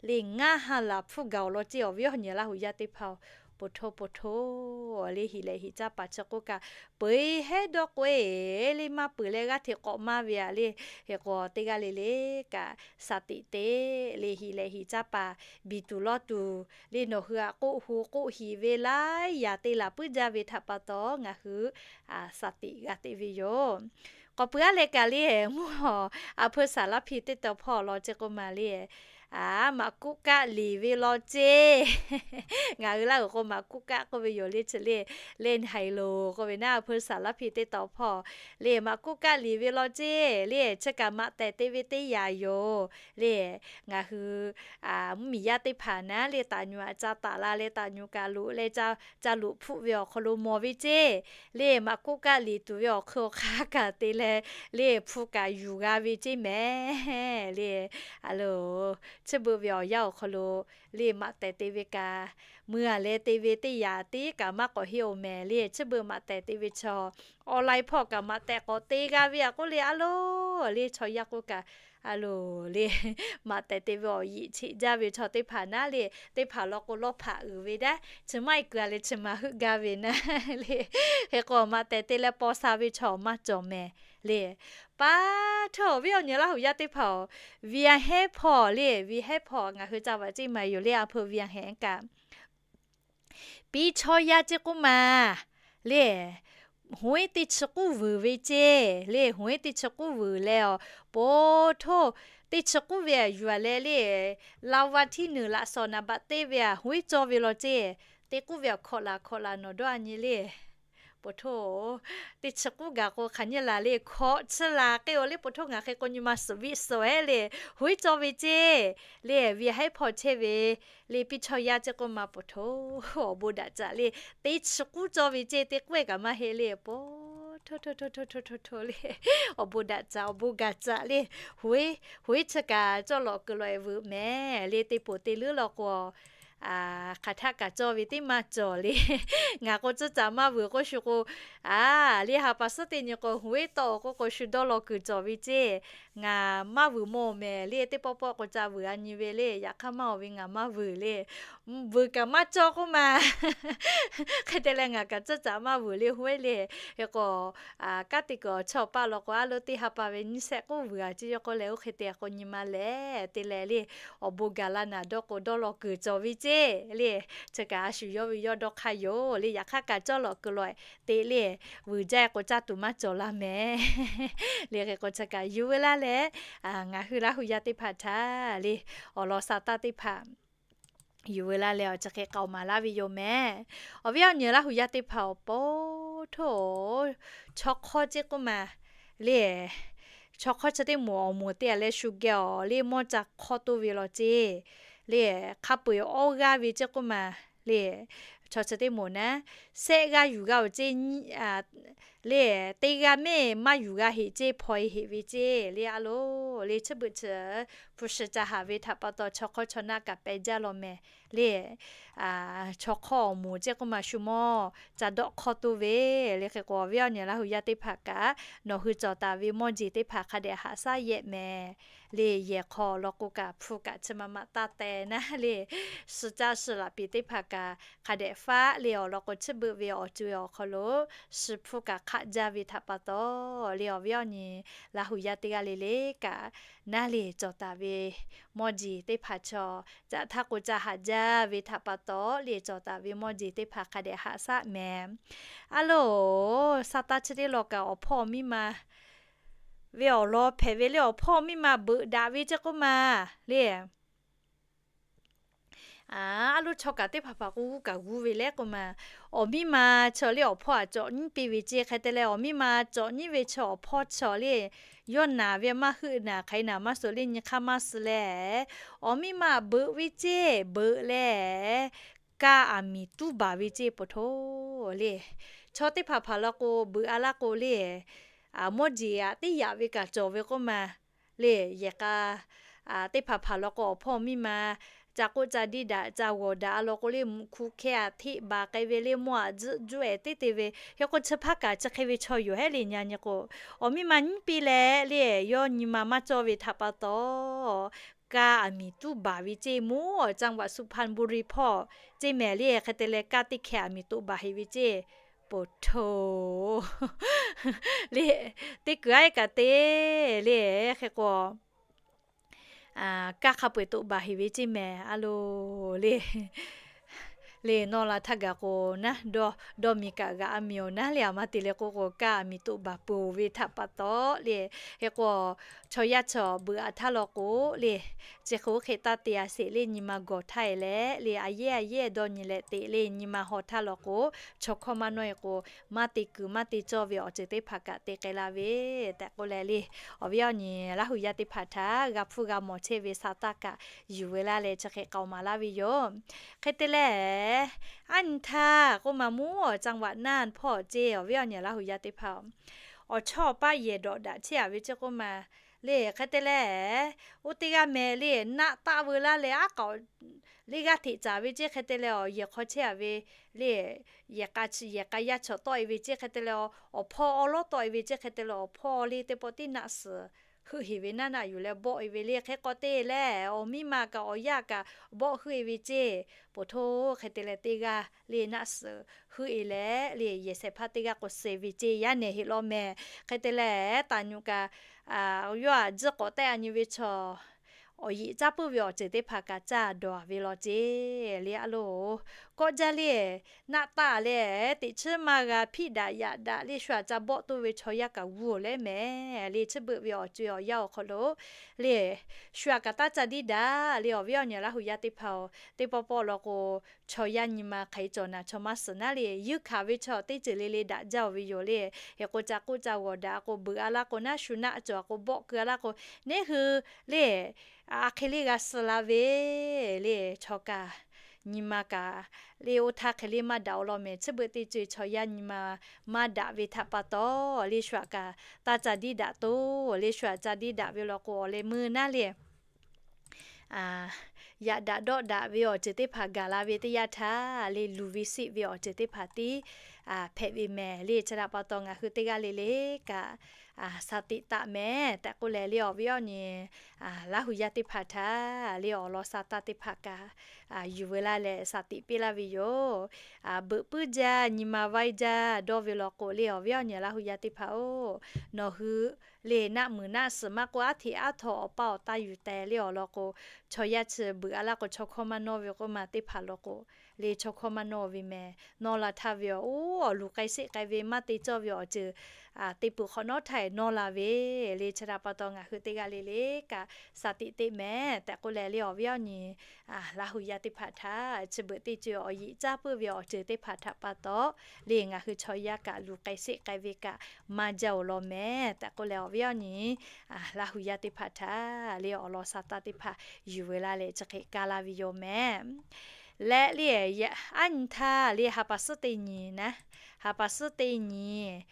le ngaˇ ha laˬ hpfuhˆ gaˬ awˬ law ceˇ awˬ viˉ awˬ nyi Laˇ huˍ yaˇ teˇ hpaˍ-oˬ. Poˬ htoˇ poˬ htoˇ le hiˍ leh hiˍ caˇ paˍ chi k'oˆ kaꞈ peu-eˬ hehˉ dawˇ k'oˆ-e le maˇ peuˬ leh g'aˇ hteꞈ k'awꞈ maˇ ve a le. Hk'e k'o teˇ g'aˇ le le kaꞈ saˍ tiꞈ teꞈ le hiˍ leh hiˍ caˇ paˍ biˬ tuˬ lawˇ tuˬ le nawˬ hui aꞈ k'oˆ hu k'oˆ hiˍ ve laiˉ yaꞈ te laˬ puiˉ jaˇ ve htaꞈ pa taw ngaˬ hui saˍ tiꞈ g'a teꞈ ve yoˬ. K'awꞈ pui aˉ leh kaꞈ le mvuhˇ awˬ อำเภอสารพี teˇ taw hpawˇ law ceˇ k'oˆ ma le maꞈ kuˆ kaˆ liˍ ve law ceˇ. Ngaˬ hui Laˇ huˍ k'o maꞈ kuˆ kaˆ k'oˆ ve yoˬ le chi le. Le haiˬ loˬ k'oˆ ve naˉ อำเภอสารพี teˇ taw hpawˇ le maꞈ kuˆ kaˆ liˍ ve law ceˇ le. Chi kaꞈ maꞈ tehˬ te ve teˇ yanˇ yoˬ le. Ngaˬ hui mvuhˇ miˬ yaˇ teˇ hpaˍ naˉ le taˍ nyi aꞈ ca taˍ la leh taˍ nyi kaꞈ loꞈ leh ca loꞈ hpfuhˆ ve awˬ hk'aw lo mawˬ ve ceˇ le. Maꞈ kuˆ kaˆ liˍ tuˬ ve awˬ hk'aw hk'a kaꞈ te leh le hpu kaꞈ yuˬ g'a ve ceˇ mehˍ le. A loˬ chi beuꞈ ve awˬ yanˇ awˬ hk'aw lo le maꞈ tehˬ te ve kaꞈ, mui a leh te ve teˇ yanˇ tiˉ kaꞈ maˇ k'awꞈ henˇ-oˬ mehˍ le. Chi beuꞈ maꞈ tehˬ te ve chaw online hpawˇ kaꞈ maꞈ tehˬ k'awꞈ te g'a ve a k'oˆ le, a loˬ le chaw yaˇ k'oˆ kaꞈ, a loˬ le maꞈ tehˬ te ve awˬ yiꞈ cheꞈ jaˇ ve chaw teˇ hpaˍ naˉ le, teˇ hpaˍ law k'o lawˇ hpaꞈ uiˍ ve daꞈ, chi maˇ heˆ kuiˬ a leh chi ma heuˆ gaˇ ve naˉ le. Hk'e k'o maꞈ tehˬ te leh paw sha ve chaw maˇ cawˬ mehˍ le. Pa htawˇ awˬ viˉ awˬ nyi Laˇ huˍ yaˇ teˇ hpaˍ-oˬ, viꞈ hehˉ hpawˇ le, viꞈ hehˉ hpawˇ ngaˬ hui ca vaꞈ ceˇ maˍ yoˬ le, a hpu viꞈ hehˉ kaꞈ piˇ chaw yaˇ ceˇ k'oˆ ma le, hoˉ iˉ teˇ chi k'uˉ vuiˬ ve ceˇ le, hoˉ iˉ teˇ chi k'uˉ vuiˬ leh awˬ, po htoˇ, teˇ chi k'uˉ ve a yuˬ a leh le, laˇ vaˇ htiˇ nuiˬ laꞈ shawˍ naˍ baꞈ teˇ ve a hoˉ iˉ cawˇ ve law ceˇ, teˇ k'uˉ ve awˬ hkawꞈ laˬ hkawꞈ laˬ nawˬ dawˇ a nyi le. Po htoˇ, teˇ chi k'uˉ gaˬ k'o hk'aˬ nyi laˬ le, hkawꞈ chi laˬ k'e-o le, po htoˇ ngaˬ hk'e k'o nyi ma suhˍ viˆ suhˍ ehˉ le, hoˉ iˉ cawˇ ve ceˇ le, viꞈ hehˉ hpawˇ chehˇ ve le, piˇ chaw yaˇ ceˇ k'oˆ ma po htoˇ, awˬ bon daꞈ caꞈ le, teˇ chi k'uˉ cawˇ ve ceˇ, teˇ k'uˉ kaꞈ maˇ heˆ le, po htoˇ htoˇ htoˇ htoˇ htoˇ htoˇ le, awˬ bon daꞈ caꞈ awˬ bon gaˬ caꞈ le, hoˉ iˉ chi kaꞈ cawˇ lawꞈ kuiˬ lawꞈ e vuiˬ mehˍ le, teˇ poˍ teˇ leuˉ law k'o hk'aˬ htaˆ kaꞈ cawˇ ve teˇ maˇ cawˬ le. Ngaˬ k'o tcuhˇ caꞈ maˇ vuiˬ k'o shu k'o, a, le ha pa suhˉ teˇ nyi k'o hoˉ iˉ tawˆ-oˬ k'oˆ k'o shu dawˇ law kuiˬ cawˬ ve ceˇ, ngaˬ maˇ vuiˬ mawˬ mehˍ le, teˇ pawˆ pawˆ k'o ca vuiˬ a nyi ve le, yaꞈ hk'aˇ maˇ awˬ ve ngaˬ maˇ vuiˬ le, vuiˬ kaꞈ maˇ cawˇ k'oˆ ma. Hk'e te leh ngaˬ kaꞈ tcuhˇ caꞈ maˇ vuiˬ le hoˉ iˉ le. Hk'e k'o, kanˉ te kuiˬ awˬ chawˇ paˆ law k'o a loˬ teˇ ha pa ve nyiˇ shehˆ k'uˉ vuiˬ a ceˇ, yawˇ k'oˆ leh oˇ hk'e te k'o nyi ma lehˬ te leh le, awˬ bon gaˬ la naˍ dawˇ k'o dawˇ law kuiˬ cawˬ ve ceˇ le. Chi kaꞈ a shu yawˇ ve yawˇ dawˇ hk'aˇ yoˬ le, yaꞈ hk'aˇ kaꞈ cawˇ lawꞈ kuiˬ lawꞈ e te le, vuiˬ jaˇ k'o caˇ tuˬ maˇ cawˬ la mehˍ le. Hk'e k'o chi kaꞈ yuˬ ve laˇ leh, ngaˬ hui Laˇ huˍ yaˇ teˇ hpaˍ htaꞈ le, awˬ lawn sa taˇ teˇ hpaˍ yuˬ ve laˇ leh awˬ chi hk'e k'aoˍ maˍ laˇ ve yoˬ mehˍ. Awˬ viˉ awˬ nyi Laˇ huˍ yaˇ teˇ hpaˍ awˬ po htoˇ, chaw hk'awˇ ceˇ k'oˆ ma le, chaw hk'awˇ chi teˇ moˍ awˬ moˍ teˇ a leh shu geh awˬ le mawˇ ca hk'awˇ toˇ ve law ceˇ le, hk'a peu-eˬ awˇ g'aˇ ve ceˇ k'oˆ ma le, chaw chi teˇ moˍ naˉ, shehˆ g'aˇ yuˬ g'a-oˬ ceˇ, le, teˇ g'aˇ mehˆ maˇ yuˬ g'a heꞈ ceˇ, hpaw e heꞈ ve ceˇ le, a loˬ le, chi beuꞈ chi hpu shi ca haˍ ve htaꞈ pa taw chaw hk'awˇ chaw naˆ kaꞈ peh jaˇ law mehˍ le. Chaw hk'awˇ awˬ moˍ ceˇ k'oˆ ma shu mawˇ ca dawˆ hk'awˇ toˇ ve le. Hk'e k'o awˬ viˉ awˬ nyi Laˇ huˍ yaˇ teˇ hpaˍ kaꞈ nawˬ hui cawˬ taˍ ve mawˇ jeˬ teˇ hpaˍ hk'a dehꞈ haꞈ shaˉ yehˆ mehˍ le. Yehˬ hk'aw law k'o kaꞈ hpu kaꞈ chi ma ma taˇ teh naˉ le, suh caˇ suh laꞈ piˍ teˇ hpaˍ kaꞈ hk'a dehꞈ faˆ le, awˬ lawn k'o chi beuꞈ ve awˬ co-e awˬ hk'aw lo suh hpu kaꞈ hk'aˆ jaˇ ve htaꞈ pa taw le, awˬ viˉ awˬ nyi Laˇ huˍ yaˇ teˇ g'aˇ le le kaꞈ naˉ le cawˬ taˍ ve mawˇ jeˬ teˇ hpaˍ chaw caꞈ htaˇ k'o ca haꞈ jaˇ ve htaꞈ pa taw le, cawˬ taˍ ve mawˇ jeˬ teˇ hpaˍ hk'a dehꞈ haꞈ shaˉ mehˍ. A loˬ, sa taˇ chi teˇ law kaꞈ awˬ hpawˇ awˬ miˇ ma ve awˬ lawn hpehꞈ ve le, awˬ hpawˇ awˬ miˇ ma beuꞈ daꞈ ve ceˇ k'oˆ ma le. A loˬ, chaw kaꞈ teˇ hpaˍ hpaˍ k'o g'uˇ kaꞈ g'uˇ ve leh k'oˆ ma, awˬ miˇ ma chaw le awˬ hpawˇ aꞈ cawꞈ nyiˉ piˇ ve ceˇ. Hk'e te leh awˬ miˇ ma cawꞈ nyiˉ ve chaw awˬ hpawˇ chaw le, yawˇ naˍ ve maˇ heuˆ naˍ hk'aˬ hk'e naˍ maˇ suh le, nyi hk'aˇ maˇ suh leh, awˬ miˇ ma beuꞈ ve ceˇ, beuꞈ leh kaˇ aˬ miˍ tuˉ baˬ ve ceˇ po htoˇ le. Chaw teˇ hpaˍ hpaˍ law k'o beuꞈ a laˇ k'o le, mawˇ jeˬ aꞈ teˇ yaꞈ ve kaꞈ cawˬ ve k'oˆ ma le. Yehˬ k'a teˇ hpaˍ hpaˍ law k'o awˬ hpawˇ miˇ ma ca k'oˆ ca diˇ daꞈ ca g'awˬ daꞈ a law k'o le, mvuhꞈ hku hkeh aꞈ hteˆ baˬ k'ai ve le, mawˇ aꞈ tzuhˆ juˆ ehˍ teˇ te ve. Hk'e k'o chi hpaˇ kaꞈ chi hk'e ve chaw yoˬ hehˉ le. Nyi nyi k'o, awˬ miˇ ma nyiˉ piˇ leh le, yawˇ nyi ma maˇ cawˇ ve htaꞈ pa taw kaˇ aˬ miˍ tuˉ baˬ ve ceˇ. Mvuhˇ awˬ จังหวัดสุพรรณบุรี hpawˇ ceˇ mehˍ le. Hk'e te leh kaˇ teˇ hkeh aˬ miˍ toꞈ baˬ heꞈ ve ceˇ po htoˇ le. Teˇ kuiˬ aˉ kaꞈ te le. Hk'e k'o kaˇ hk'a peu-eˬ toꞈ baˬ heꞈ ve ceˇ mehˍ a loˬ le. Le nawˇ la htaˇ gaˬ k'o naˉ, dawˇ mi kaꞈ g'aꞈ a miˬ-oˬ naˉ le. Aˬ ma te leh k'oˆ k'o kaˇ aˬ miˍ toꞈ baˬ peuˬ ve htaꞈ pa taw le. Hk'e k'o chaw yaˇ chaw beuꞈ aꞈ htaˇ law k'o le, chi hk'e oˇ hk'e taˇ te a sheˍ le. Nyi ma gawˬ htaˇ e leh le, a yehˉ a yehˉ dawˇ nyi leh teꞈ le. Nyi ma haw htaˇ law k'o, chaw hkawˇ maˇ nawˇ e k'o, maˇ te kuiˬ maˇ te cawˇ ve awˬ ceuˬ teˇ hpaˍ kaꞈ te k'ai la ve tehꞈ k'oˆ leh le, awˬ viˉ awˬ nyi Laˇ huˍ yaˇ teˇ hpaˍ htaꞈ g'a hpuˇ g'a mawˬ chehˇ ve sa taˇ kaꞈ yuˬ ve laˇ leh chi hk'e k'aoˍ maˍ laˇ ve yoˬ. Hk'e te leh, aˉ nyi htaˇ k'oˆ ma mvuhˇ awˬ จังหวัดน่าน hpawˇ ceˇ, awˬ viˉ awˬ nyi Laˇ huˍ yaˇ teˇ hpaˍ awˬ chawˇ awˬ paˆ yehˬ dawꞈ daꞈ chehˇ a ve ceˇ k'oˆ ma le hk'e te leh, oˇ teˇ g'aˇ mehˍ le, naˆ taˆ veu laˇ leh aˉ k'aoˍ le g'aˇ hteꞈ caˍ ve ceˇ hk'e te leh, awˬ yehˬ hk'aw chehˇ a ve le, yehˬ k'a chi yehˬ k'a yaˇ chaw tawˆ e ve ceˇ hk'e te leh, awˬ hpawˇ awˉ lawˉ tawˆ e ve ceˇ hk'e te leh, awˬ hpawˇ le teˇ pawˆ tiˉ naˆ suhˍ heuˆ heˍ ve naˆ naˆ yuˬ leh bawˆ e ve le hk'e k'aw te leh, awˬ miˇ ma kaꞈ awˬ yaˇ kaꞈ bawˆ heuˆ e ve ceˇ. Poˬ htoˇ hk'e te leh teˇ g'aˇ le naˆ suhˍ heuˆ e leh le yehˬ shehˍ hpaˇ teˇ g'aˇ k'o suh ve ceˇ, yaˇ nehˬ heˆ law mehˍ. Hk'e te leh taˍ nyu kaꞈ yawˇ aꞈ tcuhˉ k'awꞈ tehˆ a nyi ve chaw awˬ yiꞈ caˉ puiˉ ve awˬ ceuˬ teˇ hpaˍ kaꞈ caˇ dawˬ ve law ceˇ le. A loˬ, kawˆ jaˇ le, naˆ taˆ leh teꞈ chiˉ maˇ g'a hpiˆ daꞈ yaꞈ daꞈ le shu aꞈ ca bawˆ toˇ ve chaw yaˇ kaꞈ g'uˇ leh mehˍ le, chi beuꞈ ve awˬ co e awˬ yanˇ awˬ hk'aw lo le shu aꞈ kaꞈ taˇ ca diˇ daꞈ le. Awˬ viˉ awˬ nyi Laˇ hu yaˇ teˇ hpaˍ-oˬ, teˇ pawˆ pawˆ law k'o, chaw yaˇ nyi ma hk'aˬ hk'e cawˬ naˍ chaw maˇ suhˍ naˉ le, yuˇ hkanˍ ve chaw teˇ ceuˬ le le daꞈ jaˇ-oˬ ve yoˬ le. Hk'e k'o ca k'oˆ ca g'awˬ daꞈ k'o, beuꞈ a laˇ k'o naˉ shu naˆ cawˬ a k'o bawˆ keu a laˇ k'o, neˉ hui le a hk'e le g'a suh la ve le. Chaw kaꞈ nyi ma kaꞈ le oˇ htaˇ hk'e le maˇ daꞈ-oˬ law mehˍ. Chi beuꞈ teˇ co e chaw yaˇ nyi ma maˇ daꞈ ve htaꞈ pa taw le shu aꞈ kaꞈ taˇ ca diˇ daꞈ toˬ le. Shu aꞈ ca diˇ daꞈ ve law k'o, awˬ leh meuˇ naˉ le yaꞈ daꞈ dawˆ daꞈ ve awˬ ceuˬ teˇ hpaˍ gaˬ la ve teˇ yanˇ htaˇ le, luˬ ve seˆ ve awˬ ceuˬ teˇ hpaˍ tiˉ hpehꞈ ve mehˍ le. Chi htaꞈ pa taw ngaˬ hui teˇ g'aˇ le le kaꞈ shaˍ tiꞈ taˆ mehˍ tehꞈ k'oˆ leh le, awˬ viˉ awˬ nyi Laˇ hu yaˇ teˇ hpaˍ htaꞈ le awˬ lawn sha taˇ teˇ hpaˍ kaꞈ yuˬ veu laˇ leh shaˍ tiꞈ piˇ laˇ ve yoˬ. Beuꞈ puiˉ jaˇ, nyi ma vaiˇ jaˇ dawˇ ve law k'o le, awˬ viˉ awˬ nyi Laˇ hu yaˇ teˇ hpaˍ-oˬ, nawˬ hui le naˆ muiˬ naˆ suhˍ maˇ k'oˆ, aˉ hteꞈ aˉ htaw awˬ paˇ awˬ taˇ yuˬ teh le awˬ lawn k'o, chaw yaˇ chi beuꞈ a laˇ k'o chaw hkawˇ maˇ nawˇ ve k'oˆ ma teˇ hpaˍ law k'o le, chaw hkawˇ maˇ nawˇ ve mehˍ. Nawˇ la htaˇ ve awˬ, oˇ awˬ luˬ k'ai sheˆ k'ai ve maˇ te cawˇ ve awˬ ceuˬ teˇ peuˬ hk'awꞈ nawˉ htaˇ nawˇ la ve le. Chi htaꞈ pa taw ngaˬ hui teˇ g'aˇ le le kaꞈ shaˍ tiꞈ teˇ mehˍ tehꞈ k'oˆ leh le, awˬ viˉ awˬ nyi Laˇ hu yaˇ teˇ hpaˍ htaꞈ chi beuꞈ teˇ co e awˬ yiꞈ caˇ puiˉ ve awˬ ceuˬ teˇ hpaˍ htaꞈ pa taw le, ngaˬ hui chaw yaˇ kaꞈ luˬ k'ai sheˆ k'ai ve kaꞈ maˇ jaˇ-oˬ law mehˍ tehꞈ k'oˆ leh, awˬ viˉ awˬ nyi Laˇ hu yaˇ teˇ hpaˍ htaꞈ le awˬ lawn sha taˇ teˇ hpaˍ yuˬ veu laˇ leh chi hk'e kaˇ laˇ ve yoˬ mehˍ. Leh le aˉ nyi htaˇ le ha pa suhˉ teˇ nyi naˉ, ha pa suhˉ teˇ nyi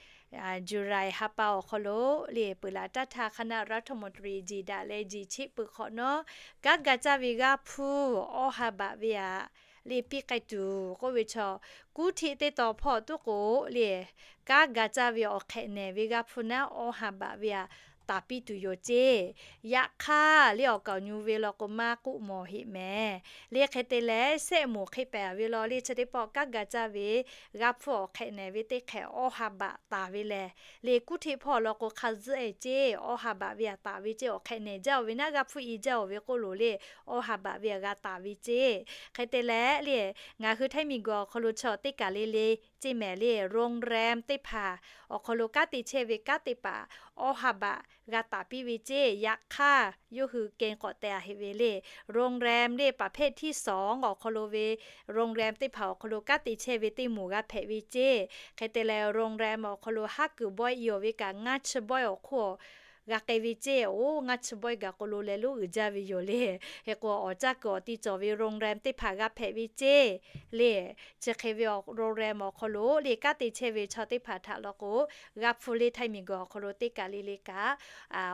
July ha pa awˬ hk'aw lo le peuˬ laˬ taˇ htaˇ คณะรัฐมนตรี jiˬ daꞈ leh jiˬ cheˆ peuˬ hk'awꞈ nawˉ, kanˉ ga caˇ ve g'aˇ hpuˇ awˇ ha baꞈ ve aꞈ le piˇ k'ai tuˬ k'oˆ ve chaw, kuˉ hteˆ teˇ taw hpawˇ tuˉ k'o le, kanˉ ga caˇ ve awˬ hk'ehꞈ nehˬ ve g'aˇ hpuˇ naˉ awˇ ha baꞈ ve aꞈ taˍ piˇ tuˬ yoˬ ceˇ. Yaꞈ hk'aˇ le awˬ kaoˬ nyu ve law k'o maˇ k'oˆ mawˬ heˆ mehˍ. Le hk'e te leh sehˆ moˍ hk'e pehˍ ve law le chi teˇ pawˆ kanˉ ga caˇ ve g'aˇ hpuˇ awˬ hk'ehꞈ nehˬ ve teˇ hk'ehꞈ awˇ ha baꞈ taˍ ve lehˬ, le kuˉ hteˆ hpawˇ law k'o hk'a zuhˆ e ceˇ, awˇ ha baꞈ ve aꞈ taˍ ve ceˇ. Awˬ hk'ehꞈ nehˬ jaˇ-oˬ ve naˉ g'aˇ hpuˇ i jaˇ-oˬ ve k'oˆ loˬ le, awˇ ha baꞈ ve aꞈ g'a taˍ ve ceˇ. Hk'e te leh le ngaˬ hui htaiˇ miˬ guiˬ awˬ hk'aw lo chaw teˇ kaˬ le le ceˇ mehˍ le, โรงแรม teˇ hpaˍ awˬ hk'aw lo kanˉ te chehˇ ve kanˉ te paˍ awˇ ha baꞈ g'a taˍ piˇ ve ceˇ. Yaꞈ hk'aˇ yawˇ hui keh k'awꞈ te a heˆ ve le, โรงแรม le ประเภทที่สอง awˬ hk'aw lo ve โรงแรม teˇ hpaˍ awˬ hk'aw lo kanˉ te chehˇ ve teˇ moˍ g'a hpehꞈ ve ceˇ. Hk'e te leh โรงแรม awˬ hk'aw lo haˉ kuiˬ bawehˇ i-oˬ ve kaꞈ ngaˇ chi bawehˇ awˬ hk'oˆ g'a k'ai ve ceˇ. Oˇ ngaˇ chi bawehˇ gaˬ k'o lo leh lonˉ uiˍ jaˇ ve yoˬ le. Hk'e k'o awˬ caˇ kuiˬ awˬ ti cawˬ ve โรงแรม teˇ hpaˍ g'a hpehꞈ ve ceˇ le. Chi hk'e ve โรงแรม awˬ hk'aw lo le kanˉ te chehˇ ve chaw teˇ hpaˍ htaꞈ law k'o, g'aˇ hpuˇ le htaiˇ miˬ guiˬ awˬ hk'aw lo teˇ kaˬ le le kaꞈ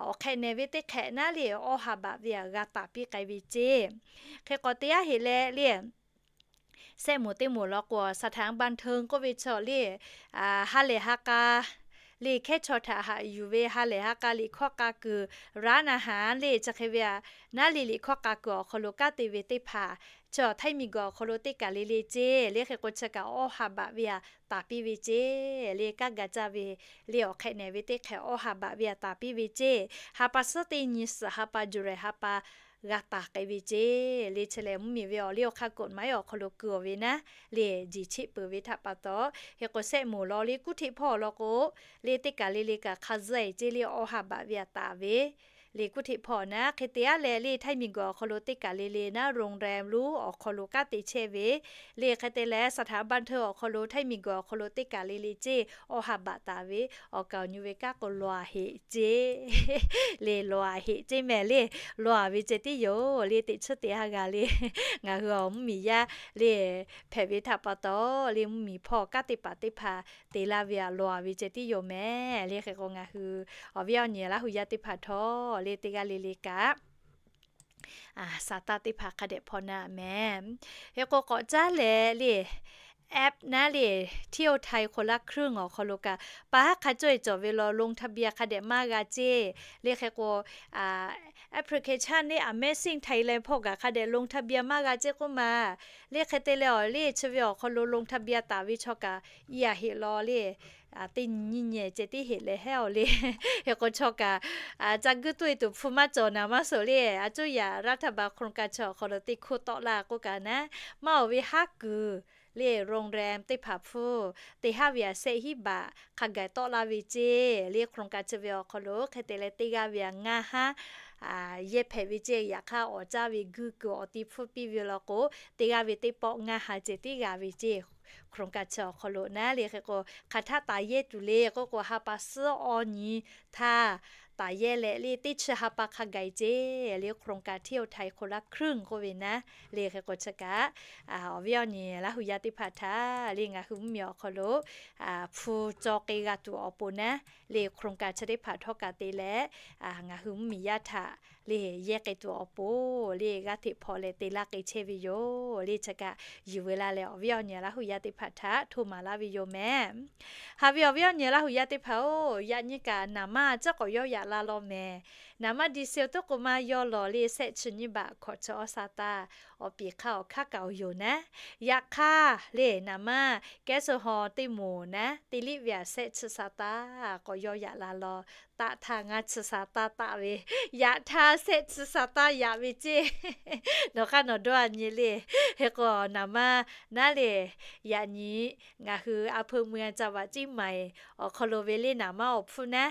awˬ hk'ehꞈ nehˬ ve teˇ hk'ehꞈ naˉ le awˇ ha baꞈ ve aꞈ g'a taˍ piˇ k'ai ve ceˇ. Hk'e k'awꞈ te aˉ heˆ leh le sehˆ moˍ teˇ moˍ law k'o สถานบันเทิง k'oˆ ve chaw le ha lehˬ ha k'a le hkehˉ chaw htaꞈ haꞈ yuˬ ve ha lehˬ ha k'a liꞈ hkawˇ k'a kuiˬ ร้านอาหาร le chi hk'e ve aꞈ naˉ le liꞈ hkawˇ k'a kuiˬ awˬ hk'aw lo kanˉ te ve teˇ hpaˍ chaw htaiˇ miˬ guiˬ awˬ hk'aw lo teˇ kaˬ le le ceˇ. Le hk'e k'o chi kaꞈ awˇ ha baꞈ ve aꞈ taˍ piˇ ve ceˇ. Le kanˉ ga caˇ ve le awˬ hk'ehꞈ nehˬ ve teˇ hk'ehꞈ awˇ ha baꞈ ve aꞈ taˍ piˇ ve ceˇ. Ha pa suhˉ teˇ nyi suhˍ ha pa July ha pa g'a taˍ k'ai ve ceˇ. Le chi lehˬ mvuhˇmiˬ ve awˬ liˇ awˬ hk'aˇ กฎหมาย awˬ hk'aw lo keu-oˬ ve naˉ le jiˬ cheˆ peuˬ ve htaꞈ pa taw, hk'e k'o sehˆ moˍ law le kuˉ hteˆ hpawˇ law k'o le teˇ kaˬ le le kaꞈ hk'a zuhˆ e ceˇ le awˇ ha baꞈ ve aꞈ taˍ ve le kuˉ hteˆ hpawˇ naˉ. Hk'e te aˉ leh le htaiˇ miˬ guiˬ awˬ hk'aw lo teˇ kaˬ le le naˉ โรงแรม lonˉ awˬ hk'aw lo kanˉ te chehˇ ve le hk'e te leh สถานบันเทิง awˬ hk'aw lo htaiˇ miˬ guiˬ awˬ hk'aw lo teˇ kaˬ le le ceˇ awˇ ha baꞈ taˍ ve awˬ kaˍ awˬ nyu ve kanˉ k'o lawˬ a heˆ ceˇ. Le lawˬ a heˆ ceˇ mehˍ le, lawˬ a ve ceh tiˉ yoˬ le teꞈ chiˉ teꞈ ha g'a le. Ngaˬ hui awˬ mvuhˇmiˬ yaˇ le hpehꞈ ve htaꞈ pa taw le mvuhˇmiˬ hpawˇ kanˉ te paˍ teˇ hpaˍ te laˇ ve aꞈ lawˬ a ve ceh tiˉ yoˬ mehˍ. Le hk'e k'o ngaˬ hui awˬ viˉ awˬ nyi Laˇ hu yaˇ teˇ hpaˍ htawˇ le teˇ g'aˇ le le kaꞈ สตางค์ teˇ hpaˍ hk'a dehꞈ hpaw na mehˍ. Hk'e k'o k'awꞈ caˉ leh le แอป naˉ le เที่ยวไทยคนละครึ่ง awˬ hk'aw lo kaꞈ pa haˉ hk'a cawˇ e cawˬ ve law ลงทะเบียน hk'a dehꞈ maˇ g'a ceˇ. Le hk'e k'o application le Amazing Thailand hpawˇ kaꞈ hk'a dehꞈ ลงทะเบียน maˇ g'a ceˇ k'oˆ ma. Le hk'e te leh awˬ le chi ve awˬ hk'aw lo ลงทะเบียน taˍ ve chaw kaꞈ i a heꞈ law le teˇ nyi nyi nyi ceh tiˉ heꞈ leh hehˉ awˬ le. Hk'e k'o chaw kaꞈ ca guˇ toˇ e tuˬ hpu maˇ cawˬ naˍ maˇ suhˍ le. A cuˇ yaꞈ รัฐบาล โครงการ chi awˬ hk'aw lo teˇ hkoˇ tawˆ la k'oˆ kaꞈ naˉ, maˇ awˬ ve haˉ kuiˬ le โรงแรม teˇ hpaˍ hpfuhˇ te haˉ ve a shehˆ hiˉ baꞈ hk'a gaˬ tawˆ laˇ ve ceˇ. Le โครงการ chi ve awˬ hk'aw lo hk'e te leh teˇ g'aˇ ve a ngaˇ haˉ yehˇ hpehꞈ ve ceˇ. Yaꞈ hk'aˇ awˬ caˇ ve guiˇ kuiˬ awˬ ti hpfuhˇ piˇ ve law k'o, teˇ g'aˇ ve teˇ pawˆ ngaˇ ha ceh tiˉ g'a ve ceˇ. โครงการ chi awˬ hk'aw lo naˉ le hk'e k'o hk'aˬ htaˆ taˍ yehˇ tuˬ le k'oˆ k'o, ha pa suhˉ awˇ nyi htaˇ taˍ yehˇ leh le teˇ chi ha pa hk'a gaˬ ceˇ. Le โครงการ เที่ยวไทยคนละครึ่ง k'oˆ ve naˉ le hk'e k'o chi kaꞈ awˬ viˉ awˬ nyi Laˇ hu yaˇ teˇ hpaˍ htaꞈ le ngaˬ hui mvuhˇmiˬ awˬ hk'aw lo hpu caw k'ai g'a tuˬ awˬ pon naˉ le โครงการ chi teˇ hpaˍ htawˇ kaꞈ te leh ngaˬ hui mvuhˇmiˬ yaˇ htaꞈ le yehˇ k'ai tuˬ awˬ pon le g'aˇ hteꞈ hpaw leh te laˇ k'ai chehˇ ve yoˬ. Le chi kaꞈ yuˬ ve la leh awˬ viˉ awˬ nyi Laˇ hu yaˇ teˇ hpaˍ htaꞈ htoˇ maˍ laˇ ve yoˬ mehˍ. Haꞈ ve awˬ viˉ awˬ nyi Laˇ hu yaˇ teˇ hpaˍ-oˬ, yaꞈ nyi kaꞈ naˍ manˇ a ciˉ k'awꞈ yawˇ yaꞈ la law mehˍ. Naˍ manˇ ดีเซล tuˉ k'o maˇ yawˇ lawˬ le shehˆ chi nyiˇ baꞈ hkawꞈ chi awˇ sa taˇ awˬ piˍ hk'aˇ awˬ hk'aˉ kaꞈ awˬ yoˬ naˉ. Yaꞈ hk'aˇ le naˍ manˇ แก๊สโซฮอล์ teˇ moˍ naˉ teˇ liˆ ve a shehˆ chi sa taˇ k'awꞈ yawˇ yaꞈ la law. Taˆ htaˇ ngaˇ chi sa taˇ taˆ ve, yaꞈ htaˇ shehˆ chi sa taˇ yaꞈ ve ceˇ. Nawˬ hk'aˇ nawˬ dawˇ a nyi le. Hk'e k'o naˍ manˇ naˉ le yaꞈ nyi ngaˬ hui a hpeu mui a ca vaꞈ ciˉ maiˍ awˬ hk'aw lo ve le naˍ manˇ awˬ hpfuhˇ naˉ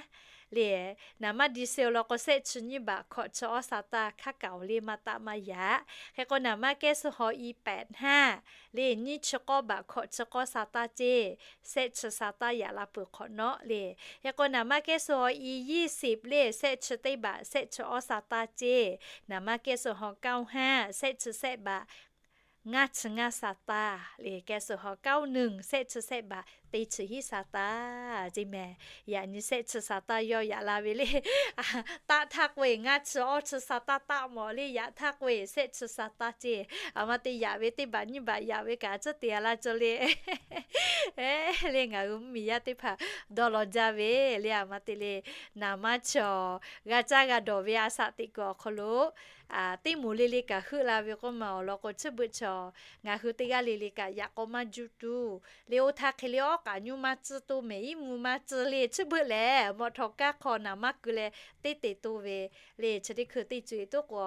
le naˍ manˇ ดีเซล law k'o shehˆ chi nyiˇ baꞈ hkawꞈ chi awˇ sa taˇ hk'aˉ kaꞈ awˬ le maˇ taˆ maˇ yaꞈ. Hk'e k'o naˍ manˇ แก๊สโซฮอล์ อีแปดห้า le nyiˇ chi k'awˇ baꞈ hkawꞈ chi k'awˇ sa taˇ ceˇ shehˆ chi sa taˇ yaꞈ la peuˬ hk'awꞈ nawˉ le. Hk'e k'o naˍ manˇ แก๊สโซฮอล์ อียี่สิบ le shehˆ chi teˇ baꞈ shehˆ chi awˇ sa taˇ ceˇ. Naˍ manˇ แก๊สโซฮอล์ เก้าห้า shehˆ chi shehˆ baꞈ ngaˇ chi ngaˇ sa taˇ le แก๊สโซฮอล์ เก้าหนึ่ง shehˆ chi shehˆ baꞈ teˇ chi hiˉ sa taˇ ceˇ mehˍ. Yaꞈ nyi shehˆ chi sa taˇ yawˇ yaꞈ la ve le. Taˆ htaˇ k'oˆ e ngaˇ chi awˇ chi sa taˇ taˆ mawˬ le, yaꞈ htaˇ k'oˆ e shehˆ chi sa taˇ ceˇ. A ma te yaꞈ ve teˇ baꞈ nyiˇ baꞈ yaꞈ ve kaꞈ a ciˉ te a la cawˬ le. Le ngaˬ hui mvuhˇmiˬ yaˇ teˇ hpaˍ dawˇ law jaˇ ve le a ma te le naˍ manˇ chaw g'a caˇ g'a dawˬ ve a shaꞈ teꞈ kuiˬ awˬ hk'aw lo teˇ moˍ le le kaꞈ heuˆ la ve k'oˆ ma awˬ lawn k'o, chi beuꞈ chaw ngaˬ hui teˇ g'aˇ le le kaꞈ yaꞈ k'aw maˇ juˇ tuˬ le, oˇ htaˇ hk'e le awˉ k'aꞈ nyuˇ maˇ tcuhˇ toˇ mehˍ, iˉ mvuh maˇ tcuhˇ le, chi beuꞈ lehˬ mawꞈ htawꞈ kaˇ hk'aw naˍ manˇ keu leh teˇ te toˇ ve le. Chi teˇ hkui teˇ co e tuˉ k'o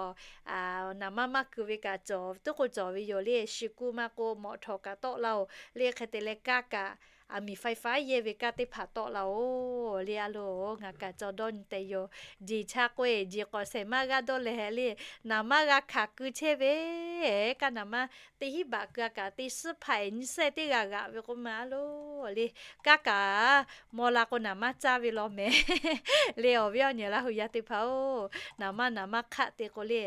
naˍ manˇ maˇ keu ve kaꞈ cawˬ tuˉ k'o cawˬ ve yoˬ le. Shi kuˇ maˇ k'o mawꞈ htawꞈ kaꞈ tawˆ laˇ-oˬ le. Hk'e te leh kaˇ kaꞈ a miˍ ไฟฟ้า yehˇ ve kaˇ teˇ hpaˍ tawˆ laˇ-oˬ le. A loˬ, ngaˬ kaꞈ caw dawˇ nyi te yoˬ. Jeˬ cha k'oˆ e jeˬ k'awꞈ shehˍ maˇ g'aˇ dawˇ leh le, naˍ manˇ g'a hkanˍ keu chehˇ ve kaˇ naˍ manˇ teˇ hiˉ baꞈ keu a kaꞈ teˇ suhˉ hpaˍ e nyi suhˉ e teˇ g'aˇ g'aꞈ ve k'oˆ ma a loˬ le. Kaˇ kaꞈ maw la k'o naˍ manˇ caˇ ve law mehˍ le. Awˬ viˉ awˬ nyi Laˇ hu yaˇ teˇ hpaˍ-oˬ, naˍ manˇ naˍ manˇ hk'aˆ te k'o le,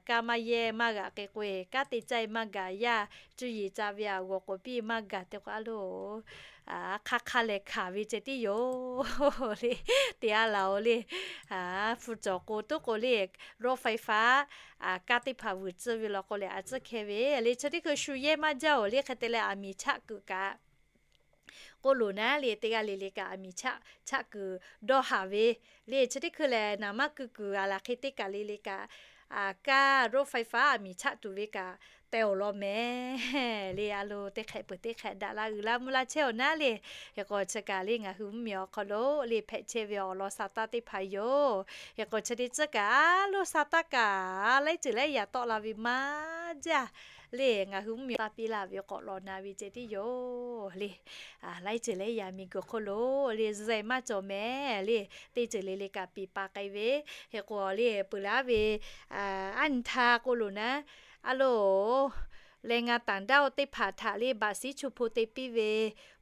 kaˇ maˇ yehˇ maˇ g'aꞈ k'e k'o e, kaˇ te caˇ e maˇ gaˬ yaˇ, cuˇ yiˍ ca ve a g'awˬ k'oˍ piˇ maˇ gaˬ te k'o a loˬ, hk'aˇ hk'aˇ leh hkanˍ ve ceh tiˉ yoˬ le. Te a laˬ-oˬ le. Hpu cawˬ k'o tuˉ k'o le, รถไฟฟ้า kaˇ teˇ hpaˍ vuiˬ tcuh ve law k'o leh a tcuhˉ hkeh ve le. Chi teˇ hkui shu yehˇ maˇ jaˇ-oˬ le. Hk'e te leh a miˍ chaˆ kuiˬ kaꞈ k'oˆ loˬ naˉ le, teˇ g'aˇ le le kaꞈ a miˍ chaˆ chaˆ kuiˬ dawˇ haˍ ve le. Chi teˇ hkui lehˬ naˍ manˇ keu kuiˬ a laˬ hk'e teˇ kaˬ le le kaꞈ kaˇ รถไฟฟ้า a miˍ chaˆ tuˬ ve kaꞈ teh awˬ lawn mehˍ le. A loˬ, teˇ hk'ehꞈ peuˬ teˇ hk'ehꞈ daꞈ la uiˍ la mvuh la chehˇ awˬ naˉ le. Hk'e k'o chi kaꞈ le ngaˬ hui mvuhˇmiˬ awˬ hk'aw lo le hpehꞈ chehˇ ve awˬ lawn sa taˇ teˇ hpaˍ yoˬ. Hk'e k'o chi teˇ tcuhˉ kaꞈ a loˬ sa taˇ kaꞈ laiˉ ceuˬ laiˉ yaꞈ tawˆ la ve maˇ jaˇ le. Ngaˬ hui mvuhˇmiˬ taˇ piˇ laˇ ve k'awꞈ lawˬ na ve ceh tiˉ yoˬ le. Laiˉ ceuˬ laiˉ yaꞈ miˬguiˬ hk'oˆ lo le zuhꞈ maˇ cawˬ mehˍ le. Teˇ ceuˬ le le kaꞈ piˍ pa k'ai ve. Hk'e k'o le peuˬ laˇ ve a nyi htaˇ k'oˆ loˬ naˉ, a loˬ, แรงงานต่างด้าว teˇ hpaˍ htaꞈ le baꞈ siˉ chu hpu te piˇ ve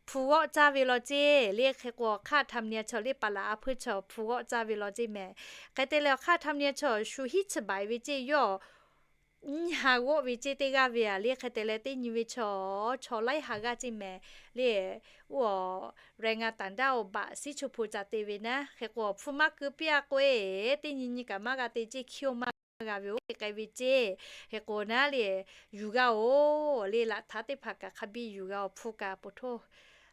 hpu g'awˆ caˇ ve law ceˇ le. Hk'e k'o hk'aˇ ธรรมเนียม chaw le paˍ laꞈ a hpuiˇ chaw hpu g'awˆ caˇ ve law ceˇ mehˍ. Hk'e te leh hk'aˇ ธรรมเนียม chaw shu hiˉ chi baˬ ve ceˇ yawˇ nyiˇ ha g'awˆ ve ceˇ teˇ g'aˇ ve a le. Hk'e te leh teˇ nyi ve chaw, chaw laiˉ ha g'aˇ ceˇ mehˍ le. Oˇ a, แรงงานต่างด้าว baꞈ shiˉ chu hpu ca te ve naˉ. Hk'e k'o, hpu maˇ keu piˇ a k'o e, teˇ nyi nyi kaꞈ maˇ g'a te ceˇ, hkiˇ-oˆ maˇ g'a ve oˇ hk'e k'ai ve ceˇ. Hk'e k'o naˉ le, yuˬ g'a oˬ le, laꞈ htaˉ teˇ hpaˍ kaꞈ hk'a biˇ yuˬ g'a oˬ, hpu kaꞈ po htoˇ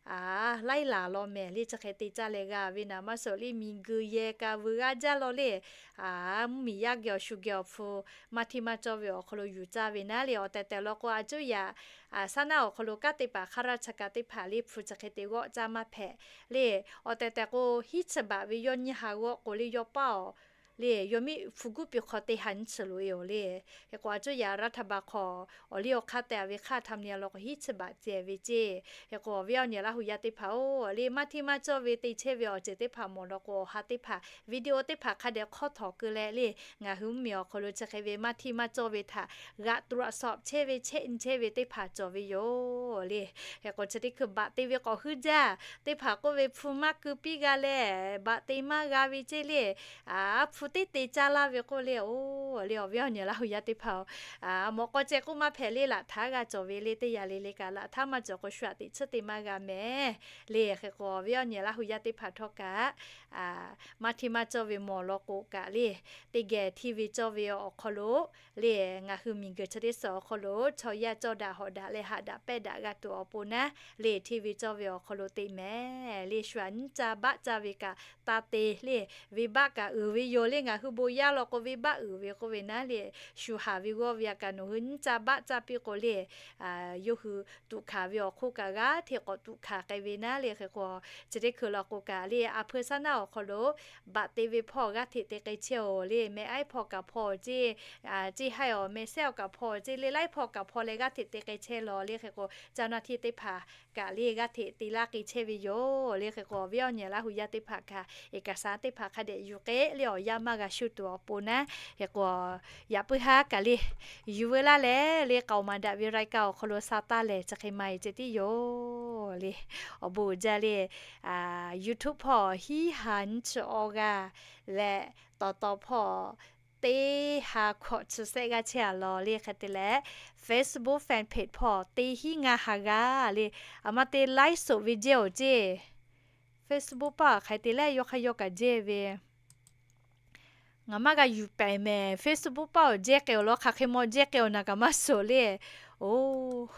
a, laiˉ laˬ law mehˍ le. Chi hk'e te caˇ leh g'a ve naˍ maˇ suhˍ le, miˬguiˬ yehˬ kaꞈ vuiˬ g'a jaˇ law le. A, mvuhˇmiˬ yaˇ geh awˬ shu geh awˬ hpu maˇ hteˇ maˇ cawˇ ve awˬ hk'aw lo yuˬ caˇ ve naˉ le. Awˬ tehˬ tehˬ law k'o, a cuˇ yaꞈ a saˉ naˆ awˬ hk'aw lo kanˉ te paˍ hk'a raˇ chi kaꞈ teˇ hpaˍ le hpu chi hk'e te g'awˆ caˇ maˇ hpehꞈ le. Awˬ tehˬ tehˬ k'o, hiˉ chi baꞈ ve yawˇ nyiˇ ha g'awˆ k'o le, yawˇ paˇ awˬ le, yawˇ miˇ hpu guˉ piˇ hk'aw teˇ ha nyiˇ chi loꞈ e oˬ le. Hk'e k'o, a cuˇ yaꞈ รัฐบาล hk'aw awˬ liˇ awˬ hk'aˇ te a ve hk'aˇ htaꞈ mvuh a law k'o, hiˉ chi baꞈ ceh ve ceˇ. Hk'e k'o, awˬ viˉ awˬ nyi Laˇ hu yaˇ teˇ hpaˍ oˬ le, maˇ hteˇ maˇ cawˇ ve te chehˇ ve awˬ ceuˬ teˇ hpaˍ mawˬ law k'o, awˬ ha teˇ hpaˍ video teˇ hpaˍ hk'a dehꞈ hk'awˇ htawˍ keu leh le, ngaˬ hui mvuhˇmiˬ awˬ hk'aw lo chi hk'e ve maˇ hteˇ maˇ cawˇ ve htaꞈ g'aꞈ ตรวจสอบ chehˇ ve chehˇ nyi chehˇ ve teˇ hpaˍ cawˬ ve yoˬ le. Hk'e k'o, chi teˇ hkui baꞈ te ve k'awꞈ huiˉ jaˇ. Teˇ hpaˍ k'oˆ ve, hpu maˇ keu piˇ g'a leh baꞈ te maˇ g'a ve ceˇ le. A, hpu teˇ te caˇ laˇ ve k'oˆ le, oˬ le, awˬ viˉ awˬ nyi Laˇ hu yaˇ teˇ hpaˍ oˬ, mawꞈ k'aw ceh k'oˆ maˇ hpehꞈ le, laꞈ htaˉ g'a cawˬ ve le. Teˇ yanˇ le le kaꞈ laꞈ htaˉ maˇ cawˬ k'o, shu aꞈ teꞈ chiˉ te maˇ g'a mehˍ le. Hk'e k'o, awˬ viˉ awˬ nyi Laˇ hu yaˇ teˇ hpaˍ htawˇ kaꞈ maˇ hteˇ maˇ cawˇ ve mawˬ law k'o kaꞈ le, teˇ geh hteˇ ve cawˇ ve awˬ hk'aw lo le, ngaˬ hui miˬguiˬ chi teˇ suhˍ awˬ hk'aw lo chaw yaˇ cawˇ daꞈ hawꞈ daꞈ leh haꞈ daꞈ pehˇ daꞈ g'a tuˬ awˬ pon naˉ le, hteˇ ve cawˇ ve awˬ hk'aw lo teꞈ mehˍ le. Shu aꞈ nyiˇ caˇ baˆ caˇ ve kaꞈ taˇ te le, venˇbaˆ kaꞈ uiˍ ve yoˬ le. Ngaˬ hui bon yaˇ law k'o, venˇbaˆ uiˍ ve k'oˆ ve naˉ le, shu haˍ ve g'awˇ ve a kaꞈ nawˬ hui nyiˇ caˇ baˆ caˇ piˇ k'o le, yawˇ hui tuꞈ hkanˍ ve awˬ hk'oˆ kaꞈ g'aˇ hteꞈ k'awꞈ tuꞈ hkanˍ k'ai ve naˉ le. Hk'e k'o, chi teˇ hkui law k'o kaꞈ le, a hpeu saˉ naˆ awˬ hk'aw lo baꞈ te ve hpawˇ g'aˇ hteꞈ te k'ai chehˇ oˬ le. Mehˆ aiˉ hpawˇ kaꞈ hpawˇ ceˇ, ceˇ haiˇ awˬ mehˆ sehˉ awˬ kaꞈ hpawˇ ceˇ le, laiˉ hpawˇ kaꞈ hpawˇ leh g'aˇ hteꞈ te k'ai chehˇ law le. Hk'e k'o, caˇ naˇ hteˇ teˇ hpaˍ kaꞈ le g'aˇ hteꞈ te laˇ k'ai chehˇ ve yoˬ le. Hk'e k'o, awˬ viˉ awˬ nyi Laˇ hu yaˇ teˇ hpaˍ kaꞈ เอกสาร teˇ hpaˍ hk'a dehꞈ yuˬ k'ai le, awˬ yanˇ maˇ g'a shu tuˬ awˬ pon naˉ. Hk'e k'o, yaꞈ puiˉ haˉ kaꞈ le, yuˬ veu laˇ leh le, k'aoˍ maˍ daꞈ ve รายการ awˬ hk'aw lo sha taˇ lehˬ chi hk'e maˇ heˆ ceh tiˉ yoˬ le. Awˬ bon uiˍ jaˇ le, YouTube hpawˇ hiˉ ha nyiˇ chi awˇ g'aˇ leh, tawˍ tawˍ hpawˇ teˇ ha hkawꞈ chi sehˆ g'aˇ chehˇ a law le. Hk'e te leh, Facebook fan page hpawˇ teˇ hiˉ ngaˇ ha g'aˇ le. Aˬ ma te ไลฟ์สด ve jehˇ oˬ ceˇ. Facebook paˆ hk'aˬ hk'e te leh yawˇ hk'aˇ yawˇ kaꞈ jehˇ ve, ngaˬ maˇ g'a yuˬ pehˍ mehˍ. Facebook paˆ awˬ jehˇ k'ai awˬ lawn hk'aˬ hk'e maw jehˇ k'ai awˬ naˬ kaꞈ maˇ suhˍ le. Oˬ,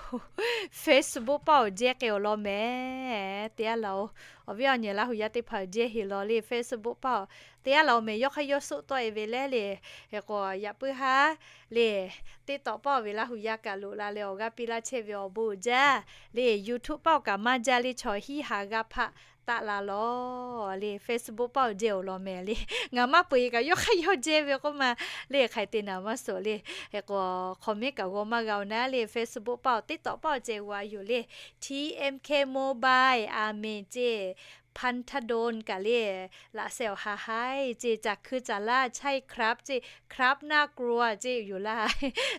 Facebook paˆ awˬ jehˇ k'ai awˬ lawn mehˍ. Te a laˬ oˬ, awˬ viˉ awˬ nyi Laˇ hu yaˇ teˇ hpaˍ jehˇ heˍ law le. Facebook paˆ awˬ te a laˬ oˬ mehˍ, yawˇ hk'aˇ yawˇ suhˆ tawˆ e ve leh le. Hk'e k'o, yaꞈ puiˉ haˉ le, TikTok paˆ awˬ ve Laˇ hu yaˇ kaꞈ loꞈ la leh awˬ g'aˇ piˇ laˇ chehˇ ve awˬ bon uiˍ jaˇ le. YouTube paˆ awˬ kaꞈ maˇ jaˇ le, chaw hiˉ ha g'aˇ hpaˆ taˆ la law le. Facebook paˆ awˬ jehˇ awˬ lawn mehˍ le. Ngaˬ maˇ peuˬ e kaꞈ yawˇ hk'aˇ yawˇ jehˇ ve k'oˆ ma le, hk'aˬ hk'e te naˍ maˇ suhˍ le. Hk'e k'o, comment kaꞈ g'aw maˇ g'a oˬ naˉ le. Facebook paˆ awˬ, TikTok paˆ awˬ ceh g'a yoˬ le. T M K Mobile อาเมะ ceˇ, พันธดล kaꞈ le, laꞈ sheh awˬ ha haiˉ ceˇ, จ๋าคือจ๋าล่า ใช่ครับ ceˇ, ครับ น่ากลัว ceˇ yoˬ laˇ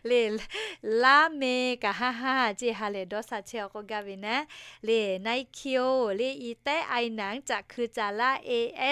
le. Laˇ meh kaꞈ haˉ haˉ ceˇ, ha lehˬ dawˇ sha chehˇ awˬ k'oˆ gaˇ ve naˉ le. Nai Kyo le, อีแต๊ ไอหนัง จ๋าคือจ๋าล่า A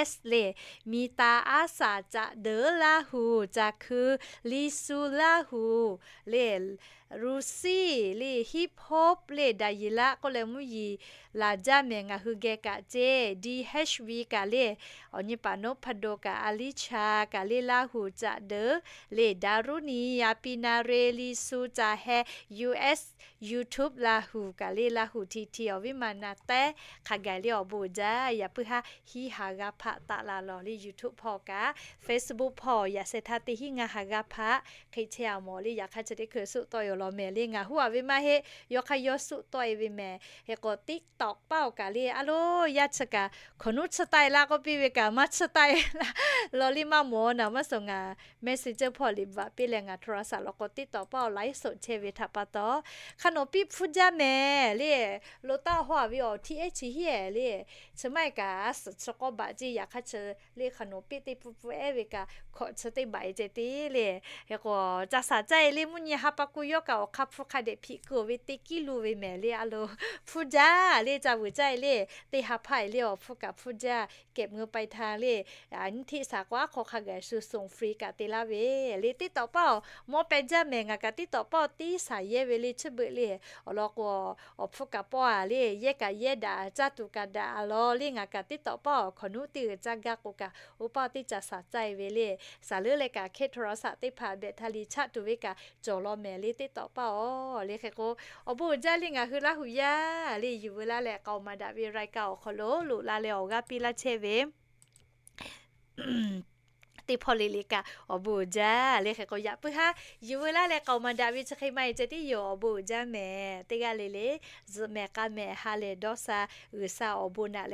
S le, มีตาอาสา จ๋าเด๋อ Laˇ hu, จ๋าคือ Li Su Laˇ hu le, Lucy le, Hip Hop le, Daˍyiˍ laˆ k'oˆ leh mvuhˇ yiˍ laˬ jaˇ mehˍ. Ngaˬ hui geh kaꞈ ceˇ, D H V kaꞈ le, awˬ nyi paˍ นพดล kaꞈ, Alicia kaꞈ le, Laˇ hu จ๋าเด๋อ le, Daˍruˇniˍ, Apinare, Li Su, จ๋าแฮ U S, YouTube Laˇ hu kaꞈ le, Laˇ hu T T, awˬ viˉ ma na tehˉ hk'a gaˬ le. Awˬ bon uiˍ jaˇ. Yaꞈ puiˉ haˉ hiˉ ha g'aˇ hpaˆ taˆ la law le. YouTube hpawˇ kaꞈ, Facebook hpawˇ yaꞈ sheh htaˇ teˇ hiˉ ngaˇ ha g'aˇ hpaˆ hk'e chehˇ a mawˬ le. Yaꞈ hk'aˇ chi teˇ hkui suhˆ tawˆ e awˬ lawn mehˍ le. Ngaˬ hui a ve maˇ heˆ, yawˇ hk'aˇ yawˇ suhˆ tawˆ e ve mehˍ. Hk'e k'o, TikTok paˆ awˬ kaꞈ le, a loˬ, yaˇ chi kaꞈ hkawꞈ nuˉ tsuhˇ taˆ e laˇ k'oˆ piˇ ve kaꞈ maˇ tsuhˇ taˆ e laˇ law le. Maˇ mawˬ naˍ maˇ suhˍ, ngaˬ Messenger hpawˇ liꞈ bvuhꞈ piˇ leh ngaˬ โทรศัพท์ law k'o, TikTok paˆ awˬ ไลฟ์สด chehˇ ve htaꞈ pa taw, hk'a nawˬ piˇ hpfuhˇ jaˇ mehˍ le. Lo taˆ haw a ve awˬ T H hiˉ le, chi maˇ heˆ kaꞈ a suhˍ chi k'awˇ baꞈ ceˇ. Yaꞈ hk'aˇ chi le hk'a nawˬ piˇ teˇ pfuhˇ pfuhˇ ehˉ ve kaꞈ hkawꞈ chi teˇ baꞈ e ceh tiˉ le. Hk'e k'o, ca shaˍ caˇ e le, mvuhˇ nyi ha pa ku yawˇ kaꞈ awˬ hk'aˇ hpu hk'a dehꞈ hpiꞈ keu ve teˇ kiˉ lu ve mehˍ le a lo. Hpu jaˇ le ca vuiˬ caˇ e le, teˇ ha hpaˇ e le awˬ hpu kaꞈ hpu jaˇ, kehˬ meuˇ pai htaˇ le, nyiˇ hteˆ shaˍ k'o aˉ hk'aw hk'a gaˬ shu ส่งฟรี kaꞈ te laˇ ve le. Teˇ tawꞈ paˇ awˬ mawˇ peh jaˇ mehˍ ngaˬ kaꞈ teˇ tawꞈ paˇ teˇ shaˍ yehˇ ve le chi beuꞈ le. Awˬ lawn k'o, awˬ hpu kaꞈ pawˇ a le yehˇ kaꞈ yehˇ daꞈ, caˇ tuˬ kaꞈ daꞈ a law le. Ngaˬ kaꞈ teˇ tawꞈ paˇ awˬ hkawnˍ nuˉ teˇ g'uiˬ caˇ gaˇ k'o kaꞈ, oˇ paˇ teˇ ca shaˍ caˇ e ve le. Shaˍ leuˉ leh kaꞈ เคสโทรศัพท์ teˇ hpaˍ แบตเตอรี่ chaˆ tuˬ ve kaꞈ cawˬ law mehˍ le teˇ tawꞈ paˇ awˬ le. Hk'e k'o, awˬ bon uiˍ jaˇ le ngaˬ hui Laˇ huˍ yaˇ le yuˬ veu laˇ leh k'aoˍ maˍ daꞈ ve รายการ awˬ hk'aw lo loꞈ la leh awˬ g'aˇ piˇ laˇ chehˇ ve teˇ hpawˇ le le kaꞈ awˬ bon uiˍ jaˇ le. Hk'e k'o yaꞈ puiˉ haˉ yuˬ veu laˇ leh k'aoˍ maˍ daꞈ ve chi hk'e maˇ heˆ ceh tiˉ yoˬ. Awˬ bon uiˍ jaˇ mehˍ. Teˇ g'aˇ le le zuhꞈ mehˍ k'a mehˍ ha lehˬ dawˇ sha G'uiˬsha awˬ bon naꞈ